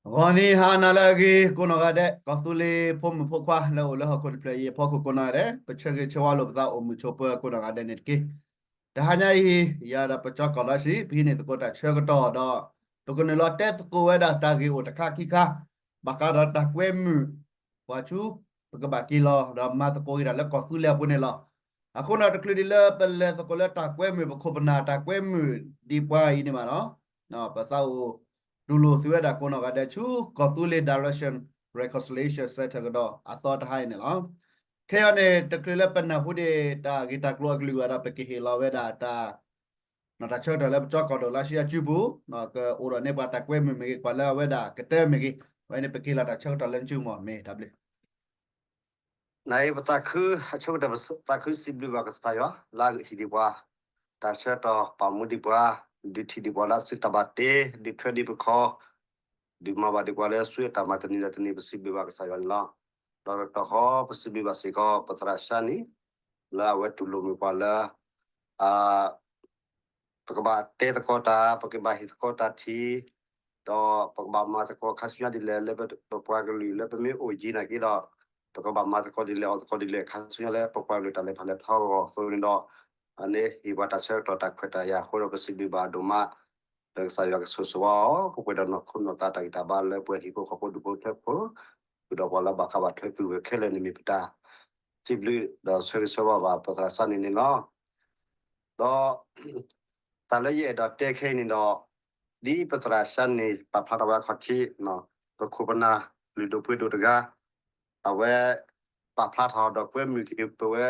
ဂီၤနံၤဟါနၤလၢအဂ့ၤ ကိးနီၢ်ဂၤဒဲး ကီၢ်သူလ့ၤဖိမုၣ်ဖိခွါလၢအိၣ်လၢဟီၣ်ခိၣ်တဖျၢၣ်အံၤအဖီခိၣ်ကိးနီၢ်ဂၤဒဲး ပဆၢဂ့ၤဆၢဝါလိာ်ပသးအိၣ်မုာ်ဆိးပၢၤကိးနီၢ်ဂၤဒဲးန့ၣ်တက့ၢ်. တဟါညါအံၤ ယၤဒီးပကၠီကီၢ်လၢဆံ ပဟံးန့ၢ်သကိးတၢ်ဆၢကတီၢ်ဒီး ပကနုာ်လီၤတဲသကိးဝဲဒၣ်တၢ်ဂ့ၢ်အိၣ်တခါခံခါ ဘၣ်ဃးဒီးတၢ်ကွဲမုာ် ပှၤဆူ ပကဘၣ်က့ၤလီၤဒီးမၤသကိးက့ၤတၢ်လၢကီၢ်သူလ့ၤအပူၤန့ၣ်လီၤ. အဃိန့ၣ် တချုးဒံးလၢပလဲၤသကိးလၢတၢ်ကွဲမုာ် ပခိၣ်ပနၢ်တၢ်ကွဲမုာ်ဒံးပှၤအံၤန့ၣ်ဘၣ်နီၤ ပသးအိၣ်တူၢ်လိာ်သုဝဲဒၣ်ကိးနီၢ်ဂၤဒဲးဆူ ကီၢ်သူလ့ၤ Direction Reconciliation Centre ကဒီးအသီတဟါအံၤန့ၣ်လီၤ. ခဲအံၤန့ၣ် တချုးလၢပနၢ်ဟူဒံးတၢ်ဂ့ၢ်တၢ်ကျိၤအကလုာ်ဘၣ်ဒီး ပကဟ့ၣ်လီၤဝဲဒၣ်တၢ် တၢ်ဆၢကတီၢ်လၢပကၠီကီၢ်ဒိၣ်လါဆံအစုပူၤ ကအိၣ်ဒီးန့ၢ်ပှၤတၢ်ကွဲမုာ်မ့ၢ်ဂ့ၤ ပှၤလၢအဝဲဒၣ်ကတၢၢ်မ့ၢ်ဂ့ၤ အဝဲန့ၣ် ပကဟ့ၣ်လီၤတၢ်ဆၢကတီၢ်လၢနစုမ့ၢ်မ့ၢ်တၢ်ဘျုး နအံၤပသးခု အဆိကတၢၢ်ပသးခုစံးဘျုးဘၣ်ကစၢ်ယွၤ လၢအဟ့ၣ်ဒံးပှၤ တၢ်ဆၢကတီၢ်ပာ်မူဒံးပှၤ ဒုးထံၣ်ဒံးပှၤလၢအစုတၢ်ဘၣ်တ့ ဒုးထွဲဒံးပခီၣ် ဒုးမၤဘၣ်ဒံးပှၤလၢအစုအတၢ်မၤတနံၤဒီးတနံၤ ပစံးဘျုးဘၣ်ကစၢ်ယွၤန့ၣ်လီၤ. ဒီးတကတီၢ်ဃီ ပစံးဘျုးဘၣ်စ့ၢ်ကီး ပသရၣ်ၡါနံၤ လၢအဝဲတူၢ်လိာ်မုာ်ပှၤလၢ ပကဘၣ်တဲသကိးတၢ် ပကဘၣ်ဟ့ၣ်သကိးတၢ်ထံၣ် ဒီးပကဘၣ်မၤသကိးခါဆူညါဒ်လဲၣ် လၢပပှၤကလုာ်လၢပမ့ၢ်အိၣ်ယံၤနာ်က့ဒီး ပကဘၣ်မၤသကိးဒ်လဲၣ် အီၣ်သကိးဒ်လဲၣ် ခါဆူညါလၢပပှၤကလုာ်တၢ်လဲၤထီၣ်လဲၤထီအဂီၢ်အသိးန့ၣ်ဒီး အန့ၣ်ဟ့ၣ်ပှၤတၢ်ဆၢကတီၢ်တၢ်ခွဲးတၢ်ယာ်အဃိဒီး ပစံးဘျုးဘၣ်ဒိၣ်မး လၢကစၢ်ယွၤကဆိၣ်ဂ့ၤဆိၣ်ဝါအီၤ ပပှဲၤဒီးနီၢ်ခိနီၢ်သးတၢ်ဂံၢ်တၢ်ဘါလၢပှဲၤဟံၣ်ဖိဃီဖိဒူၣ်ဖိထၢဖိ ဃုာ်ဒီးပှၤလၢဘၣ်ဃးဘၣ်ထွဲပုၢ်ဝဲၢ်ခဲလၢာ်န့ၣ်မ့ၢ်ပတၢ်စံးဘျုးဒီးဆၢဂ့ၤဆၢဝါဘၣ်ပသရၣ်ၡါနံၤန့ၣ်လီၤ. ဒီး တၢ်လၢယအဲၣ်ဒိးတဲခဲအံၤန့ၣ်ဒီး ဒ်ပသရၣ်ၡါနံၤပာ်ဖျါထီၣ်ဝဲအခီၣ်ထံး ပခိၣ်ပနၢ်လုၢ်ဒိၣ်ပှ့ၤဒိၣ်တဂၤ အဝဲ ပာ်ဖျါထီၣ်ဒီးကွဲမုာ်က့ၤပဝဲ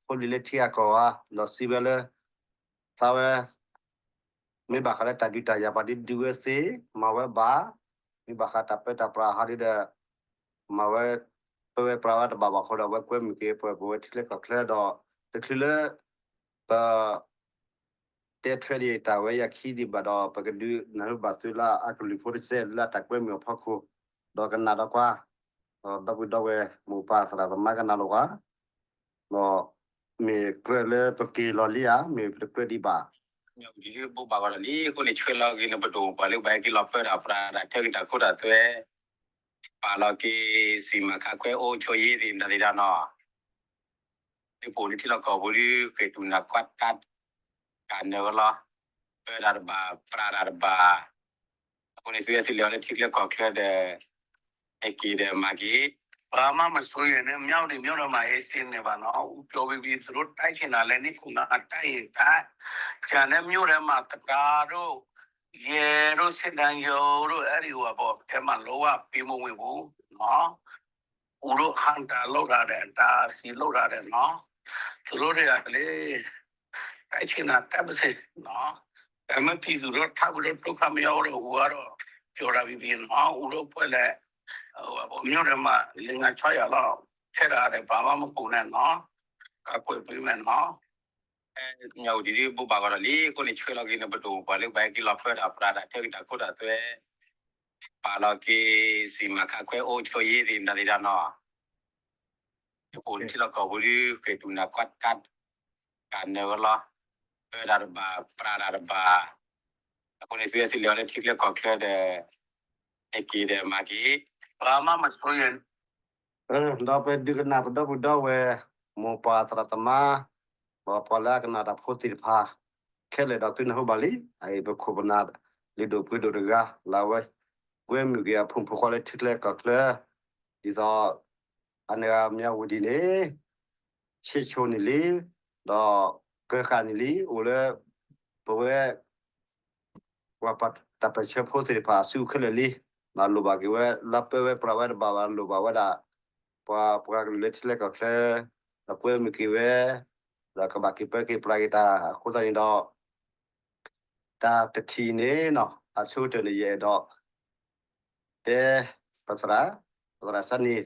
ဖိလံၤလၢထံဂၤကီၢ်ဂၤ ဒီးစံးဝဲလၢ သးဝဲ မ့ၢ်ဘၣ်ဃးလၢတၢ်ဒုးတၢ်ယၤပှၤဒုးဒုးဝဲသ့ မၤဝဲဘၣ်, မ့ၢ်ဘၣ်ဃးတၢ်ပၢတၢ်ပြးဟးဒုးဒီး မၤဝဲ ပၢဝဲပြးဝဲတဘၣ်ဘၣ်အဃိဒီး အဝဲကွဲမုာ်က့ၤပဝဲ ပဝဲထံချၢကီၢ်ချၢဒီး တချုးလၢ ပ တဲထွဲဒံးတၢ်ဝဲအခံဒံးဘၣ်ဒီး ပကဒုးနၢ်ဟူဘၣ်သုလၢအကလုၢ်ဖိတစဲးလၢအတၢ်ကွဲမုာ်အဖီခိၣ်, ဒီးကနၣ်ဒီးကွၢ်, ဒီပုၢ်ဒီဝဲၢ်မိၢ်ပၢ်သရၣ်သမါကနၣ်လိာ်ကွၢ်, ဒီးမ့ၢ်ကြၢးလၢပက့ၤလီၤလံဧါ, မ့ၢ်ပတကြၢးဒံးဘၣ်. ဒ်ဘိးဘၣ်ဂီၤဒီးလံ အဃိန့ၣ် ဆှၢလီၤဂ့ၤန့ၣ် ပဒိၣ်ပှၤလၢပှၤဟဲက့ၤလီၤပၢတၢ်ပြးတၢ်ထၢက့ၤတၢ်ခိတၢ်သွဲ, ပာ်လီၤက့ၤ စံၣ်မၤခးခွဲအိၣ်ဆိယ့သ့ၣ်တၢ်သ့ၣ်တၢ်နီၤ ဒ်ပအိၣ်လၢထံလီၢ်ကီၢ်ပူၤဒ် ဃ့ၢ်တူၢ်နၢ်ကွၢ်တၢ် တၢ်နၢၤဝဲလီၤ, ပၢတၢ်တဘၣ် ပြးတၢ်တဘၣ်, အဃိန့ၣ် သုဝဲသုလဲၤအီၤလၢထံချၢကီၢ်ချၢဒီး ဟဲက့ၤဒီးမၤက့ၤ ပှၤမၤမၤဆိယ့န့ၣ် မ့ၢ်အိၣ်ဒံး မ့ၢ်အိၣ်ဒီးမၤ ဟဲစ့န့ၣ်ဘၣ်နီၤ အူပျီဝံၤဝံၤ သုးရိၣ်တၢ်ဆ့ၣ်နီၤလဲၤနံၣ်ခိၣ်နၢ်အတၢ်အံၤတၢ်, ကန့ၣ်မ့ၢ်အိၣ်ဒီးမၤသကၤဒိၣ်, ယဲၢ်ဒိၣ် စ့ၣ်တၢ်ယိၤဒိၣ် အဲၣ်ဒံးဝဲဘၣ် ကဲမၤလိဝဲပ့ၤမိၢ်ဝ့ၢ်ပူၤနီၤ အူဒိၣ်ဟးတၢ်လိၣ်တၢ်ဒီး တၢ်စံးလိၣ်တၢ်ဒီးနီၤ, သုးရိၣ်တဂၤလံ, တၢ်ဆ့ၣ်နီၤတၢ်ပသ့ၣ်နီၤ, တၢ်မ့ၢ်ဖံးသုးရိၣ်ထးပဒိၣ်တိခါမ့ၢ်အီၤဒီး အူအီၤဒီး ကၠီၤတၢ်ဘံဘံနီၤ အူဒိၣ်ပှဲၤလဲၣ်, ပမ့ၢ်ဒီးမၤလၢငါဆီယၤလီၤ, ထဲတဂၤဒီး ပှၤမၤမၤခိၣ်န့ၣ်နီၤ, ကကွဲးပှ့ၤမဲာ်နီၤ ညၣ်အူဒံးဒ်ဘိးဘၣ်ဂီၤဒီးလံ အဃိန့ၣ် ဆှၢလီၤဂ့ၤန့ၣ် ပဒိၣ်ပှၤလၢပှၤဟဲက့ၤလီၤပၢတၢ်ပြးတၢ်ထၢက့ၤတၢ်ခိတၢ်သွဲ, ပာ်လီၤက့ၤ စံၣ်မၤခးခွဲအိၣ်ဆိယ့သ့ၣ်တၢ်သ့ၣ်တၢ်နီၤ, ဒ်ပအိၣ်လၢထံလီၢ်ကီၢ်ပူၤဒ် ဃ့ၢ်တူၢ်နၢ်ကွၢ်တၢ် တၢ်နၢၤဝဲလီၤ, ပၢတၢ်တဘၣ် ပြးတၢ်တဘၣ်, အဃိန့ၣ် သုဝဲသုလဲၤအီၤလၢထံချၢကီၢ်ချၢဒီး ဟဲက့ၤဒီးမၤက့ၤ ပှၤမၤမၤဆိယ့ ဒီးပဒုးကနၣ်ပဒီပုၢ်ဒီဝဲၢ် မိၢ်ပၢ်သရၣ်သမါ ဒီးပှၤလၢအကနၣ်တၢ်ဖိသ့ၣ်တဖၣ် ခဲလၢာ်ဒီးသုနၢ်ဟူဘၣ်လံ, အအံၤပခိၣ်ပနၢ် လုၢ်ဒိၣ်ပှ့ၤဒိၣ်တဂၤ လၢအဝဲ ကွဲမုာ်က့ၤအဖိမုၣ်ဖိခွါလၢထံချၢကီၢ်ချၢ, ဒ်သိး အန့ၣ်ဂၤမ့ၢ်အဝံၤဒ်န့ၣ် ဆ့ဆိန့ၣ်လံ, ဒီးကၢဃာ်န့ၣ်လံ, အိၣ်လၢ ပဝဲ ပှၤတၢ်ပၢၢ်ဆၢဖိသ့ၣ်တဖၣ်အစုခဲလၢာ်လံ, လိၣ်ဘၣ်က့ၤဝဲ လၢပၢဝဲပြးဝဲတဘၣ်ဘၣ် လိၣ်ဘၣ်ဝဲဒၣ် ပှၤပှၤကလုာ်လၢထံချၢကီၢ်ချၢ ဒီးကွဲမုာ်က့ၤဝဲ, ဒီးကဘၣ်က့ၤပၢက့ၤပြးက့ၤတၢ်အဃိသတးန့ၣ်ဒီး တၢ်တထံၣ်န့ၣ်နီၤ အဆိကတၢၢ်န့ၣ် ယအဲၣ်ဒိး တဲ ပသရၣ်, ပသရၣ်စၢ်န့ၣ်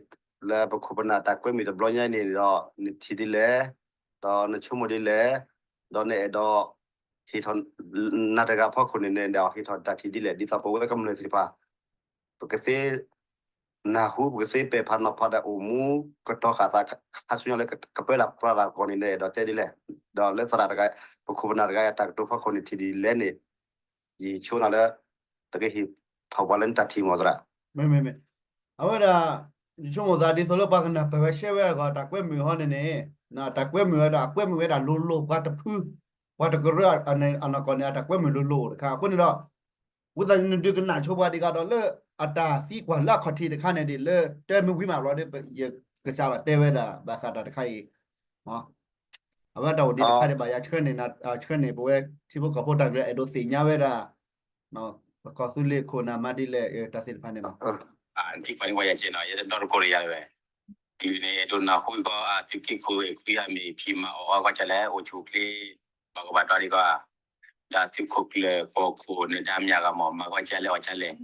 လၢပခိၣ်ပနၢ်တၢ်ကွဲမုာ်တဘျီညါအံၤန့ၣ်ဒီး နထံၣ်ဒ်လဲၣ်, ဒီးနဆိကမိၣ်ဒ်လဲၣ်, ဒီးနအဲၣ်ဒိး ဟ့ၣ်ထီၣ် နၤတဂၤဖီခိၣ်န့ၣ် နအဲၣ်ဒိးဟ့ၣ်ထီၣ်တၢ်ထံၣ်ဒ်လဲၣ် ဒ်သိးပဝဲကမျၢၢ်သ့ၣ်တဖၣ် ပကသ့ နၢ်ဟူ ပကသ့ပဲာ်ဖးနီၤဖးဒီးအိၣ်မူ ကတီၤဃာ်သး ခါဆူညါလၢကပၢတၢ်ပြးတၢ်အဂီၢ်န့ၣ် နအဲၣ်ဒိးတဲဒ်လဲၣ်, ဒီးလၢသရၣ်တဂၤ ပခိၣ်ပနၢ်တဂၤအတၢ်ကတိၤဖီခိၣ်န့ၣ်ထံၣ်ဒ်လဲၣ်န့ၣ်, ယဆိနၤလၢ တကဟ့ၣ်ထီၣ်ပှၤလၢနတၢ်ထံၣ်မီၤသရၣ် မ့မ့မ့ၢ်, အဝဲဒၣ် ယဆိကမိၣ်သးဒ်သိးလၢပှၤကနၢ်ပၢၢ်ဝဲရှဲဝဲအဂီၢ် တၢ်ကွဲမုာ်ဟီန့ၣ်န့ၣ်, တၢ်ကွဲမုာ်ဝဲဒၣ် အကွဲမုာ်ဝဲဒၣ်လိၤလိၤ ပှၤတဖု ပှၤတကရၢအနီၢ်ကီၢ်န့ၣ် အတၢ်ကွဲမုာ်လိၤလိၤတခါအဃိန့ၣ်ဒီး ဝံသးစူၤနဒုးကနၣ်ဆိပှၤဒံးကဒီးလၢ အတၢ်သံကွၢ်လၢအခီၣ်ထံးတခါန့ၣ်ဒ်လၢ တၢ်မ့ၢ်ဝံၤမးဘျီဒီး ယကစးထီၣ်တဲဝဲဒၣ်ဘၣ်ဃးတၢ်တခါအံၤ, အဝဲတၢ်အိၣ်ဒံးတခါဒံးဘၣ် ယဆှၢန့ၢ် ဆှၢန့ၢ်ပဝဲထံဖိကီၢ်ဖိတၢ်ကလုာ် အဲၣ်ဒိးသ့ၣ်ညါဝဲဒၣ် ပကီၢ်သူလ့ၤခိၣ်နၢ်မၤဒ်လဲၣ် တၢ်သ့ၣ်တဖၣ်န့ၣ်လီၤ. ထံကွၢ်န့ၣ်ကွၢ်ယၤကဲနီၤ ယတဒီတကိးဒီးယၤလၢဝဲ, ကလုာ်န့ၣ် အဲၣ်ဒိးနၢ်ဟူကီး အသုးက့ခိၣ်ခွံအမံၤ ဖံးမၤအီၣ်အီကွၢ်ကၢလဲၣ် အိၣ်ဆူၣ်အိၣ်ချ့ ဘၣ်ကီဘၣ်ဒွါဒံးကီး, ဒီးသုးခိၣ်ကျၢၢ်ကီၢ်ခိၣ်န့ၣ် တၢ်မၠးဂၤမ့ၢ် မၤကွၢ်ကၢလဲၣ်အီၣ်ကၢလဲၣ်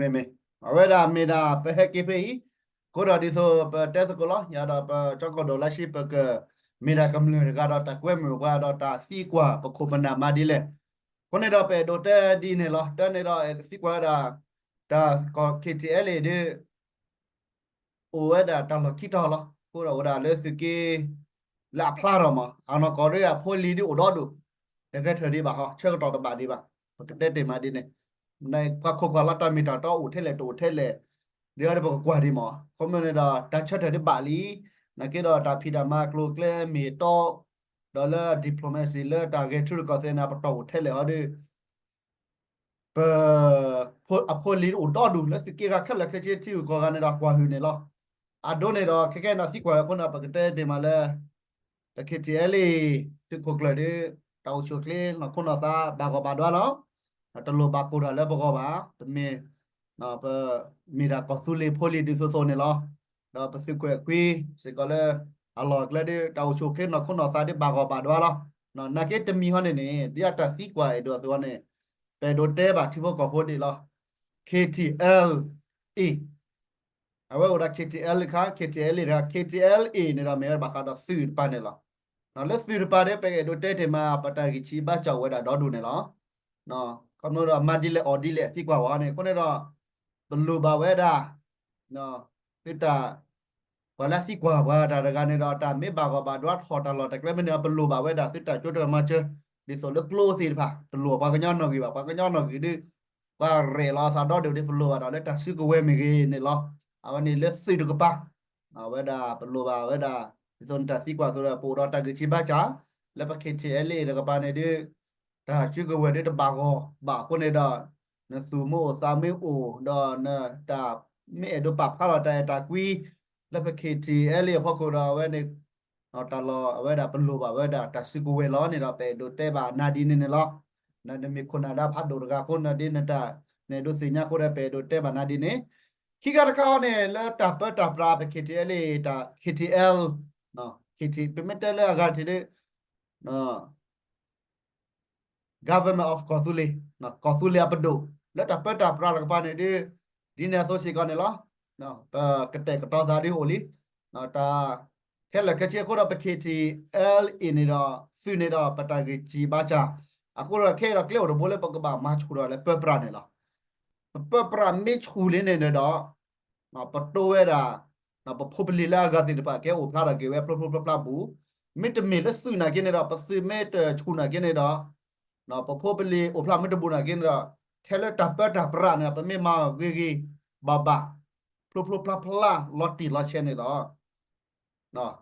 မ့မ့ၢ်, အဝဲဒၣ်မ့ၢ်ဒၣ်ပဟဲက့ၤဖဲအံၤ, အဃိဒီးဒ်သိးပတဲသကိးလီၤ ယၤဒီးပကၠီကီၢ်ဒိၣ်လၢဆံ ပကမ့ၢ်ဒၣ်ကမျၢၢ်တဂၤဒီးတၢ်ကွဲမုာ်ပှၤဒီးတၢ်သံကွၢ်ပခိၣ်ပနၢ်မၤဒ်လဲၣ်, အဃိန့ၣ်ဒီး ပအဲၣ်ဒိးတဲဒ်န့ၣ်လီၤ. တၢ်န့ၣ်ဒီးသံကွၢ်ဝဲဒၣ် တၢ်ကီၢ် ခ့ၣ်ထံၣ်အဲလ်အ့ၣ် ဒ် အိၣ်ဝဲဒၣ်တၢ်လီၢ်ခံတီၤလီၤ. အဃိဒီးအိၣ်ဒၣ်လၢသုးက့ လၢအဖျါထီၣ်မး အနီၢ်ကီၢ်ဒီးအဖိလံၤဒ်အိၣ်ဒီဒူၣ်, တဂဲၤထၢၣ်ဒံးဘၣ်ဟီ ဆၢကတီၢ်တဘၣ်ဒံးဘၣ်. ပကတဲတ့ၢ်မးဒ်န့ၣ်, ပှၤခိၣ်ကွၢ်လီၤတၢ်မ့ၢ်တၢ်တီအိၣ်ထဲလဲၣ်တအိၣ်ထဲလဲၣ်, ဒ်အီၤဒီးပကကွၢ်ဒံးမး. ခီမ့ၢ်န့ၣ်ဒီး တၢ်ဆၢထၢၣ်ဒ်ဘၣ်လံ, နာ်က့ဒီးတၢ်ဖံးတၢ်မၤကျိၤကျဲမ့ၢ်တီ ဒီးလၢ diplomacy လၢတၢ်ဂဲၤထၢၣ်တကီၢ်သဲးန့ၣ် ပတီၢ်အိၣ်ထဲလဲၣ်ဟီဒီး ပ အဖိလံၤအိၣ်ဒီဒူၣ်လၢသုးက့ဂၤခဲလၢာ်ခဲဆ့ထံဂုၤကီၢ်ဂၤန့ၣ်ဒီးကွၢ်ဟုၣ်န့ၣ်လီၤ. အဒိန့ၣ်ဒီး ခဲကဲန့ၣ်သံကွၢ်အဃိန့ၣ် ပကတဲတ့ၢ်မးလၢ တၢ် ခ့ၣ်ထံၣ်အဲလ်အ့ၣ် သုးခိၣ်ကျၢၢ်ဒီး တၢ်အိၣ်ဆူၣ်အိၣ်ချ့နီၢ်ခိနီၢ်သးဘၣ်ဂီၢ်ဘၣ်ဒွါလီၤ. တလိၣ်ဘၣ်ကိၢ်ထီၣ်လၢပဂီၢ်ဘၣ်. ပမ့ၢ် ပမ့ၢ်ဒၣ်ကီၢ်သူလ့ၤဖိလံၤဒ်သိးသိးန့ၣ်လီၤ. ဒီးပသုးခိၣ်အဲၣ်ခွံစ့ၢ်ကီးလၢ အလီၢ်အကျဲဒီး တၢ်အိၣ်ဆူၣ်အိၣ်ချ့နီၢ်ခိနီၢ်သးဒ်ဘၣ်ဂီၢ်ဘၣ်ဒွါလီၤ. နာ်က့တမံၤဟီန့ၣ်န့ၣ် ဒ်အတၢ်သံကွၢ်အဲၣ်ဒိးအသိးန့ၣ် ပအဲၣ်ဒိးတဲဘၣ်ထံဖိကီၢ်ဖိဒ်လီၤ. ခ့ၣ်ထံၣ်အဲလ်အ့ၣ် အဝဲအိၣ်ဒီး ခ့ၣ်ထံၣ်အဲလ် တခါ ခ့ၣ်ထံၣ်အဲလ်အ့ၣ် တခါ ခ့ၣ်ထံၣ်အဲလ်အ့ၣ်န့ၣ်ဒီး မ့ၢ်ဝဲဘၣ်ဃးဒီးသုးတပၤန့ၣ်လီၤ. လၢသုးတပၤဒီး ပအဲၣ်ဒိးတဲတ့ၢ်မး ပတၢ်ဂံၢ်ဆံးဘါစၢ်အိၣ်ဝဲဒၣ်ဒီဒူၣ်န့ၣ်လီၤ. ခီဖျိဒီးမၤဒ်လဲၣ်အီၣ်ဒ်လဲၣ်သံကွၢ်ဝဲန့ၣ် အဃိန့ၣ်ဒီး ပလိၣ်ဘၣ်ဝဲဒၣ် သုတၢ် ပှၤလၢသံကွၢ်ပှၤတၢ်တဂၤန့ၣ်ဒီး တၢ်မ့ၢ်ဘၣ်ဂီၢ်ဘၣ်ဒွါထီၣ်တၢ်လီၢ်တၢ်ကျဲမ့ၢ်န့ၣ် ပလိၣ်ဘၣ်ဝဲဒၣ်သုတၢ်ကၠိတၢ်မၤစၢၤ ဒ်သိးလၢကျိသ့ၣ်တဖၣ် တလိၣ်ပှၤကညီနီၢ်ဂံၢ်ဘၣ်. ပှၤကညီနီၢ်ဂံၢ်ဒီး ပှၤရဲၣ်လီၤအသးဒီဒူၣ်ဒီး ပလိၣ်ဘၣ်ဒီးလၢတၢ်စုကဝဲၤမ့ၢ်ဂ့ၤန့ၣ်လီၤ. အဝဲန့ၣ်လၢသုးတကပၤ အဝဲဒၣ်ပလိၣ်ဘၣ်ဝဲဒၣ် ဒ်သိးနတၢ်သံကွၢ်အသိးဒီး ပအိၣ်ဒီးတၢ်ဂံၢ်ဆံးဘါစၢ် လၢပ ခ့ၣ်ထံၣ်အဲလ်အ့ၣ် တကပၤန့ၣ်ဒီး တၢ်စုကဝဲၤဒီးတဘၣ်ဂီၢ်ဘၣ်အဃိန့ၣ်ဒီး နသူၣ်မ့ၢ်အိၣ်သးမ့ၢ်အိၣ် ဒီးနတၢ်မ့ၢ်အဲၣ်ဒိးပာ်ဖျါထီၣ်တၢ်အဲၣ်တၢ်ကွံ လၢပ ခ့ၣ်ထံၣ်အဲလ်အ့ၣ် အဖီခိၣ်ဒီး အဝဲန့ၣ် တၢ်လီၢ်အဝဲဒၣ်ပလိၣ်ဘၣ်ဝဲဒၣ်တၢ်စုကဝဲၤလီၤန့ၣ်ဒီး ပအဲၣ်ဒိးတဲဘၣ်နၤဒ်န့ၣ်န့ၣ်လီၤ. နမ့ၢ်ခိၣ်နၢ်ဒၣ်ဖးဒိၣ်တဂၤအဃိန့ၣ်ဒီး နတၢ် နအဲၣ်ဒိးသ့ၣ်ညါအဃိဒီး ပအဲၣ်ဒိးတဲဘၣ်နၤဒ်န့ၣ် ခံခါတခါအံၤန့ၣ် လၢတၢ်ပၢတၢ်ပြးပ ခ့ၣ်ထံၣ်အဲလ်အ့ၣ် တၢ် ခ့ၣ်ထံၣ်အဲလ် ပမ့ၢ်တဲလၢအဂၤတထံၣ်ဒီး Government of ကီၢ်သူလ့ၤ ကီၢ်သူလ့ၤအပဒိၣ် လၢတၢ်ပၢတၢ်ပြးတကပၤန့ၣ်ဒီး ဒ်န့ၣ်အသိးစ့ၢ်ကီးန့ၣ်လီၤ. ပကတဲာ်ကတီၤသးဒ်အိၣ်လံ တၢ် ခဲလၢာ်ခဲဆ့အဃိဒီး ပ ခ့ၣ်ထံၣ်အဲလ်အ့ၣ် န့ၣ်ဒီး သုးန့ၣ်ဒီး ပတၢ်ဂံၢ်စၢ်ဘါစၢ် အဃိဒီး ခဲအံၤဒီးကျဲအိၣ်တဘိလၢပကဘၣ်မၤဆူၣ်ဒီးလၢပၢပြးန့ၣ်လီၤ. ပပၢပြးမ့ၢ်ဆူၣ်လံန့ၣ်ဒီး ပတိဝဲဒၣ် ပဖိပလံၤလၢအဂၤသ့ၣ်တဖၣ် ကဲအိၣ်ဖျါထီၣ်က့ၤဝဲဖျိဖျိဖျါဖျါပူၤ, မ့တမ့ၢ်လၢသုးနာ်က့န့ၣ်ဒီး ပသုးမ့ၢ်တဆူၣ်နာ်က့န့ၣ်ဒီး ပဖိပလံၤအိၣ်ဖျါမ့ၢ်တဘူးနာ်က့န့ၣ်ဒီး ထဲလၢတၢ်ပၢတၢ်ပြးန့ၣ် ပမ့ၢ်မၤဂ့ၤဂ့ၤဘၣ်ဘၣ် ဖျိဖျိဖျါဖျါလီၤတံၢ်လီၤဆဲးန့ၣ်လီၤ.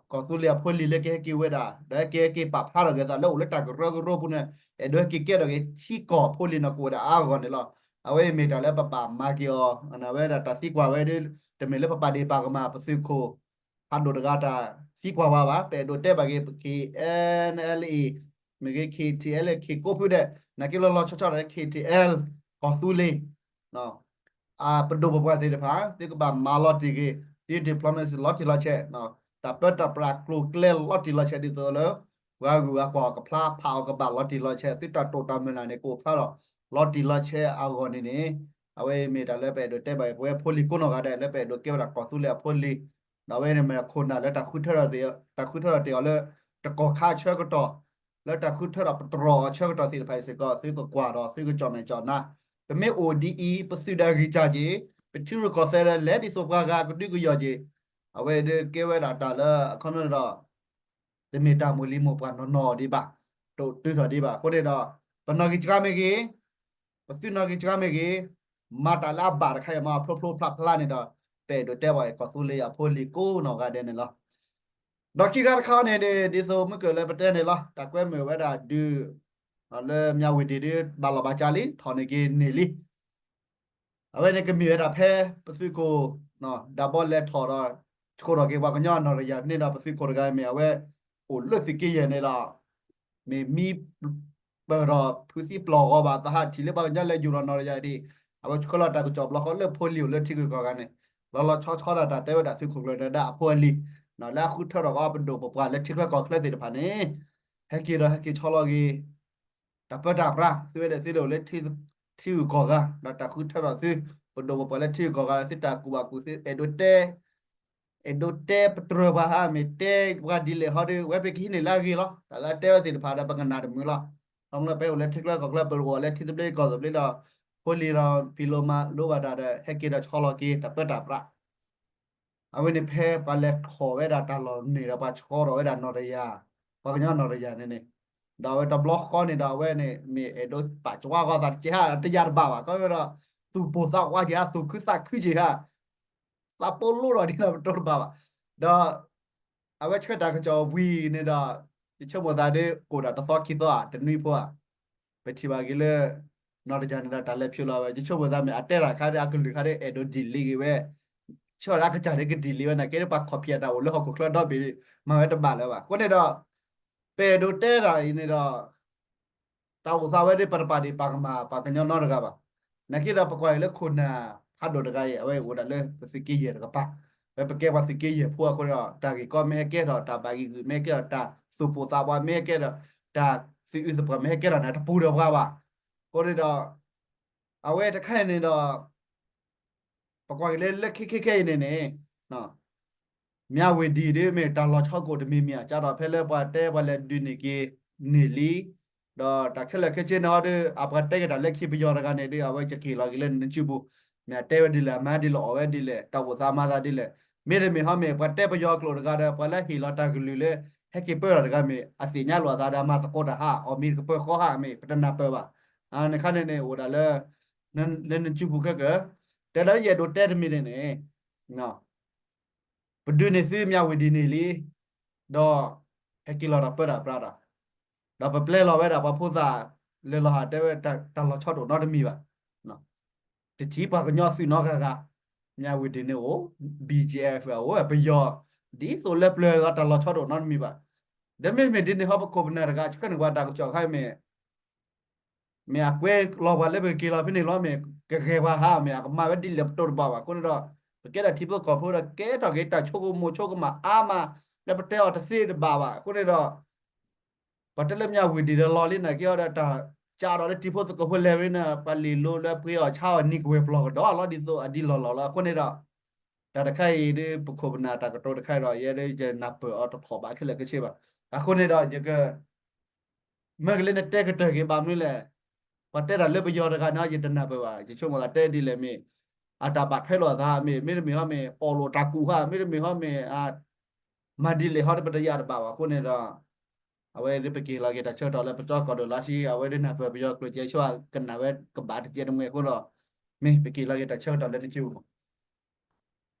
ကီၢ်သူလ့ၤအဖိလံၤလၢကဟဲက့ၤဝဲဒၣ် ဒီးဟဲက့ၤဟဲက့ၤပာ်ဖျါထီၣ်က့ၤသးလၢအိၣ်လၢတၢ်ကရၢကရိပူၤန့ၣ် အဲၣ်ဒိးဟဲက့ၤကဲထီၣ်က့ၤထံကီၢ်ဖိလံၤန့ၣ် ကအိၣ်ဝဲဒၣ်အါအါဂီၢ်ဂီၢ်န့ၣ်လီၤ. အဝဲအံၤမ့ၢ်တၢ်လၢပဘၣ်မၤက့ၤအီၤ ဝဲဒၣ်တၢ်သံကွၢ်ဝဲဒီး တမ့ၢ်လၢပပာ်ဒ့ၣ်ပာ်ကမၣ်ပသုးခိၣ် ဖးဒိၣ်တဂၤတၢ်သံကွၢ်ဝဲဘၣ်. ပအဲၣ်ဒိးတဲဘၣ်က့ၤ ပ ခ့ၣ်အဲလ်အ့ၣ် မ့ၢ်ဂ့ၤ ခ့ၣ်ထံၣ်အဲလ်အ့ၣ် ခ့ၣ်ကိးဖုဒဲး နာ်က့လီၤလီၤဆီဆီဒီး ခ့ၣ်ထံၣ်အဲလ် ကီၢ်သူလ့ၤ အပဒိၣ်ပပှၢ်သ့ၣ်တဖၣ် သုကဘၣ်မၤလီၤတံၢ်က့ၤ သု diplomacy လီၤတံၢ်လီၤဆဲး တၢ်ပၢတၢ်ပြးကျိၤကျဲလီၤတံၢ်လီၤဆဲးဒ်သိးလၢ ပှၤဂုၤပှၤကွၢ်အီၤကဖျါ ဖးအီၤကဘၣ်လီၤတံၢ်လီၤဆဲး သုတၢ်တိာ်တၢ်မုၢ်လၢ်န့ၣ် ကအိၣ်ဖျါထီၣ် လီၤတံၢ်လီၤဆဲးအဂီၢ်န့ၣ်န့ၣ် အဝဲအံၤမ့ၢ်တၢ်လၢပအဲၣ်ဒိးတဲဘၣ် ပဝဲဖိလံၤကိးနီၢ်ဂၤဒဲး လၢပအဲၣ်ဒိးကဲဝဲဒၣ်ကီၢ်သူလ့ၤအဖိလံၤ ဒီးအဝဲန့ၣ်မ့ၢ်ခိၣ်နၢ်လၢတၢ်ဃုထၢထီၣ်တ့ၢ်အီၤလၢ တကီၢ်ခါအဆၢကတီၢ် လၢတၢ်ဃုထၢထီၣ်ပတြီၢ်အဆၢကတီၢ်သ့ၣ်တဖၣ်အံၤစ့ၢ်ကီး သုကကွၢ်ဒီးသုကကၠီၣ်မဲာ်ကၠီၣ်နါ ပမ့ၢ်အိၣ်ဒ်အံၤ ပသုးဒီးဂံၢ်စၢ်က့ၤ ပထံရူၢ်ကီၢ်သဲးဒီးလဲၤဒ်သိးပှၤဂၤကဒုကယီၢ်က့ၤ အဝဲဒၣ်ကဲဝဲဒၣ်တၢ်လၢအခီပညီဒီး တမ့ၢ်တၢ်မိၢ်လံၤမိၢ်ပှၢ်နီၢ်နီၢ်ဒံးဘၣ် တိာ်တုၤထီၣ်ဒံးဘၣ် အဃိန့ၣ်ဒီး ပနီၢ်ဂံၢ်စှၤမ့ၢ်ဂ့ၤ ပသုနီၣ်ဂံၢ်စှၤမ့ၢ်ဂ့ၤ, မၤတၢ်လၢအဘၣ်တခါအံၤမ့ၢ်အဖျိဖျိဖျါဖျါန့ၣ်ဒီး ပအဲၣ်ဒိးတဲဘၣ်အံၤ ကီၢ်သူလ့ၤအဖိအလံၤကိးနီၢ်ဂၤဒဲးန့ၣ်လီၤ. ဒီးခံခါတခါန့ၣ် ဒ်သိးမုၢ်ကၢၢ်လၢပတဲန့ၣ်လီၤ တၢ်ကွဲမုာ်ဝဲဒၣ်ဒုး လၢမၠၣ်ဝ့ၤဒံးဒုး ဘၣ်လီၤဘၣ်စးလံ ထီၣ်န့ၢ်က့ၤန့ၢ်လံ. အဝဲန့ၣ်ကမ့ၢ်ဝဲဒၣ်ဖဲပသုးခိၣ် ဒၣ်ဘီလဲၤထီၣ်ဒီး ဆိထီၣ်က့ၤပှၤကညီနီၢ်တယၢ်န့ၣ်ဒီး ပသုးခိၣ်တဂၤမ့ၢ်အဝဲ အိၣ်လၢသုးက့ယဲၢ်န့ၣ်ဒီး မ့ၢ်မံပၢၢ်ထီၣ်ဖုသံပျီၢ်ဂီၤဘၣ်သးဟး ထံၣ်လၢပှၤကညီလဲၤယူၤထီၣ်နီၢ်တယၢ်ဒံး အဝဲဆှၢလီၤတၢ်ကစီၣ်ဘျီဃီလၢဖိလံၤအိၣ်လၢထံဂုၤကီၢ်ဂၤန့ၣ် လီၤလီၤဆီဆီဒၣ်တၢ်တဲဝဲဒၣ်သုးခိၣ်ကျၢၢ်န့ၣ်ဒၣ်အဖိအလံၤ လၢအဃုထၢထီၣ်ကီးပဒိၣ်ပပှၢ်လၢထံချၢကီၢ်ချၢသ့ၣ်တဖၣ်န့ၣ် ဟဲက့ၤဒီးဟဲက့ၤဆီလီၤက့ၤ တၢ်ပၢတၢ်ပြး သုဝဲဒၣ်သုဒိၣ်လၢ ထံဂုၤကီၢ်ဂၤ ဒီးတၢ်ဃုထၢထီၣ်သု ပဒိၣ်ပပှၢ်လၢထံဂုၤကီၢ်ဂၤ သုတၢ်ကူၣ်ဘၣ်ကူၣ်သ့ အဲၣ်ဒိးတဲ အဲၣ်ဒိးတဲပတြၢၤပှၤဟါ မ့ၢ်တဲပှၤဒ်လဲၣ်ဟီဒီး ဝဲပကဟံးန့ၢ်လၢအဂ့ၤလီၤ. တၢ်လၢအတဲဝဲသ့ၣ်တဖၣ်ဒီးပကနၣ်တမုာ်လီၤ. ခီဖျိပအိၣ်လၢထံချၢကီၢ်ချၢ ပအိၣ်လၢထံသဘျ့ကီၢ်သဘျ့ဒီး ဖိလံၤဒီးဖံးလိမၤလိဘၣ်တၢ်ဒီး ဟဲက့ၤဒီးဆီလီၤက့ၤ တၢ်ပၢတၢ်ပြး အဝဲန့ၣ်ဖဲပှၤလဲၤထီၣ်ဝဲဒၣ်တၢ်လီၢ်န့ၣ်ဒီး ပှၤဆီထီၣ်ဝဲဒၣ်နီၢ်တယၢ် ပှၤကညီနီၢ်တယၢ်န့ၣ်န့ၣ် ဒီးအဝဲတဘျီဃီန့ၣ်ဒီး အဝဲန့ၣ်မ့ၢ်အဲၣ်ဒိးပာ်ကဝါဃီသးတကဲးဟါ တယၢ်တဘၣ်ဘၣ် ခီဖျိဒီး သူၣ်ပိၢ်သးဝးက့ၤဟါ သူၣ်ခုသးခုက့ၤဟါ သးပိလိဒီးဒ်န့ၣ်ပတိတဘၣ်ဘၣ်. ဒီး အဝဲဆှၢတၢ်ကစီၣ်ဝံၤန့ၣ်ဒီး ယဆိကမိၣ်သးဒ်ကိၣ်ဒီးတသီခံသီဧါ တနွံဖိဧါ ပထံၣ်ဘၣ်က့ၤလၢ နီၢ်တယၢ်န့ၣ်ဒီးတၢ်လဲၤဖျိလီၤဝဲ ယဆိကမိၣ်သးမ့ၢ်အတဲတၢ်ခါဒီးအကလုၢ်ခါဒီးအဲၣ်ဒိး delay က့ၤဝဲ ဆၢဒီးအကစၢ်ဒ်က delay ဝဲန့ၣ် ကဲဒ်ပှၤ copy တၢ်အိၣ်လၢဟီၣ်ခိၣ်ချၢဒီဘ့ၣ် မၤဝဲတဘၣ်လၢၤဘၣ်. အဃိန့ၣ်ဒီး ပအဲၣ်ဒိးတဲတၢ်အံၤန့ၣ်ဒီး တၢ်အိၣ်သးဝဲဒ်ပတပာ်ဒံးပာ်ကမၣ်ပှၤကညီနီတဂၤဘၣ်. နာ်က့ဒီးပကွၢ်အံၤလၢခိၣ်နၢ်ဖးဒိၣ်တဂၤအံၤ အဝဲအိၣ်ဒၣ်လၢပသုးက့ယဲၢ်တကပၤ, ဝဲပကဲပှၤသုးက့ယဲၢ်ဖိအဃိဒီး တၢ်ဂ့ၢ်ကီမ့ၢ်ဟဲကဲထီၣ် တၢ်ဘၣ်ဂံၢ်ဂုာ်မ့ၢ်ဟဲကဲထီၣ် တၢ်သူၣ်ပိၢ်သးဝးမ့ၢ်ဟဲကဲထီၣ် တၢ်သူၣ်အုးသးပှၢ်မ့ၢ်ဟဲကဲထီၣ်န့ၣ် တပူၤဒီးပှၤဘၣ်. အဃိန့ၣ်ဒီး အဝဲတခါအံၤန့ၣ်ဒီး ပကွၢ်က့ၤလၢလၢခံခဲခဲအံၤန့ၣ်န့ၣ် မၠၣ်ဝ့ၤဒံးဒ်မ့ၢ်တၢ်လီၤဆီကိၣ်တမံၤမံၤဧါ ကၢ်ထီၣ်ဖဲလၢပှၤတဲပှၤလဲၤဒုးန့ၢ်က့ၤန့ၢ်လံ, ဒီးတၢ်ခဲလၢာ်ခဲဆ့န့ၣ်ဟီဒီး အပှၤတဲက့ၤတၢ်လၢခံပယီၤတဂၤန့ၣ်ဒီး အဝဲကက့ၤလီၤက့ၤလၢနစုပူၤ, မ့ၢ်အတဲဝဲဒ်လဲၣ် အမၤဒ်လဲၣ် အီၣ်ဝဲဒ်လဲၣ် တၢ်အိၣ်သးမၤသးဒ်လဲၣ်, မ့တမ့ၢ်ဟီမ့ၢ် ပှၤတဲပယီၤကျိာ်တဂၤဒီး ပှၤလၢဟ့ၣ်လီၤတၢ်ကလုၢ်လၢ ဟဲက့ၤပၢထီၣ်တဂၤမ့ၢ် အသ့ၣ်ညါလိာ်အသးဒီး အမၤသကိးတၢ်ဟး အီၣ်မ့ၤတကပၢၤဃီဟးမ့ၢ် ပတနၢ်ပၢၢ်ဘၣ်. နခါန့ၣ်န့ၣ် အိၣ်ဒၣ်လၢ လၢနစုပူၤခဲကၢၤ, တဲလၢယအဲၣ်ဒိးတဲတမံၤန့ၣ်န့ၣ် ပဒုးန့ၢ်သုမၠၣ်ဝ့ၤဒံးန့ၢ်လံ, ဒီး ဟဲက့ၤလီၤတၢ်ပၢတၢ်ပြးဒီး, ဒီးပပျဲလီၤဝဲဒၣ်ပှၤဖိသၣ် လဲၤလီၤဟးတဲဝဲတၢ်လီၤဆီတအိၣ်နီတမံၤဘၣ်. တထံၣ်ပှၤကညီသုးနီတဂၤဂၤ, မၠၣ်ဝ့ၤဒံးန့ၣ်အိၣ်, BGF အိၣ်, ပယီၤ, ဒ်သိးလၢပျၢၤတၢ်လီၤဆီတအိၣ်နီတမံၤဘၣ်. ဒီးမ့တမ့ၢ်ဒ်န့ၣ်ဟီ ပခိၣ်ပနၢ်တဂၤဆှၢန့ၢ်ပှၤတၢ်ကစီၣ်ခါမ့ၢ် မ့ၢ်အကွဲလီၤပှၤလၢပကက့ၤလီၤဖဲန့ၣ်လီၤ မ့ၢ်ကဂဲၤပှၤဟါ မ့ၢ်အကမၤဝဲဒ်လဲၣ်ပတိၢ်တဘၣ်ဘၣ်. အဃိန့ၣ်ဒီး ပကဲဒၣ်ထံဖိကီၢ်ဖိဒီး ကဲထီၣ်က့ၤတၢ်ဆိကမိၣ်ဆိကမးအါမး လၢပတဲအီၤတသ့တဘၣ်ဘၣ်. အဃိန့ၣ်ဒီး ပှၤတဲလၢမၠၣ်ဝ့ၤဒံးဒီးလီၤလံနာ်က့အီၤဒီး တၢ်ကးဒီးလၢထံဖိကီၢ်ဖိလဲၤဝဲန့ၣ် ပှၤလ့ၤလိလၢပှ့ၤအီၣ်ဆါအီၣ်နံၤကဝဲၤပျီၢ်ကဒီးလီၤ ဒ်သိးအဒ်လီၢ်လီၢ်လီၤ. အဃိန့ၣ်ဒီး တၢ်တခါအံၤဒ်ပခိၣ်ပနၢ်တၢ်ကတိၤတခါအံၤဒီး ယဲဒ်ယနၢ်ပၢၢ်အီၤတထီၣ်ဘးခဲလၢာ်ခဲဆ့ဘၣ်. အဃိန့ၣ်ဒီး ယက မ့ၢ်ကလၢနတဲကတၢၢ်က့ၤဘၣ်မနုၤလဲၣ်, ပှၤတဲတၢ်လၢပယီၤတဂၤန့ၣ် ယတနၢ်ပၢၢ်ဘၣ်. ယဆိကမိၣ်သးတဲဒ်လဲၣ်မ့ၢ် အတၢ်ဘၣ်ထွဲလိာ်အသးမ့ၢ် မ့တမ့ၢ်ဟီမ့ၢ် အီၣ်လိာ်တၢ်ကူၣ်ဟါ မ့တမ့ၢ်ဟီမ့ၢ် မၤဒ်လဲၣ်ဟီဒီးပတယၢ်တဘၣ်ဘၣ်. အဃိန့ၣ်ဒီး အဝဲဒ်ပက့ၤလီၤက့ၤတၢ်ဆၢကတီၢ်လၢပကၠီကီၢ်ဒိၣ်လါဆံ အဝဲဒ်နၢ်ပၢၢ်ပယီၤကျိာ်ကဲဆိကနၣ်ဝဲကဘၣ်တကဲတမှဲၤအဃိဒီး မ့ၢ်ပက့ၤလီၤက့ၤတၢ်ဆၢကတီၢ်လၢနစုပူၤ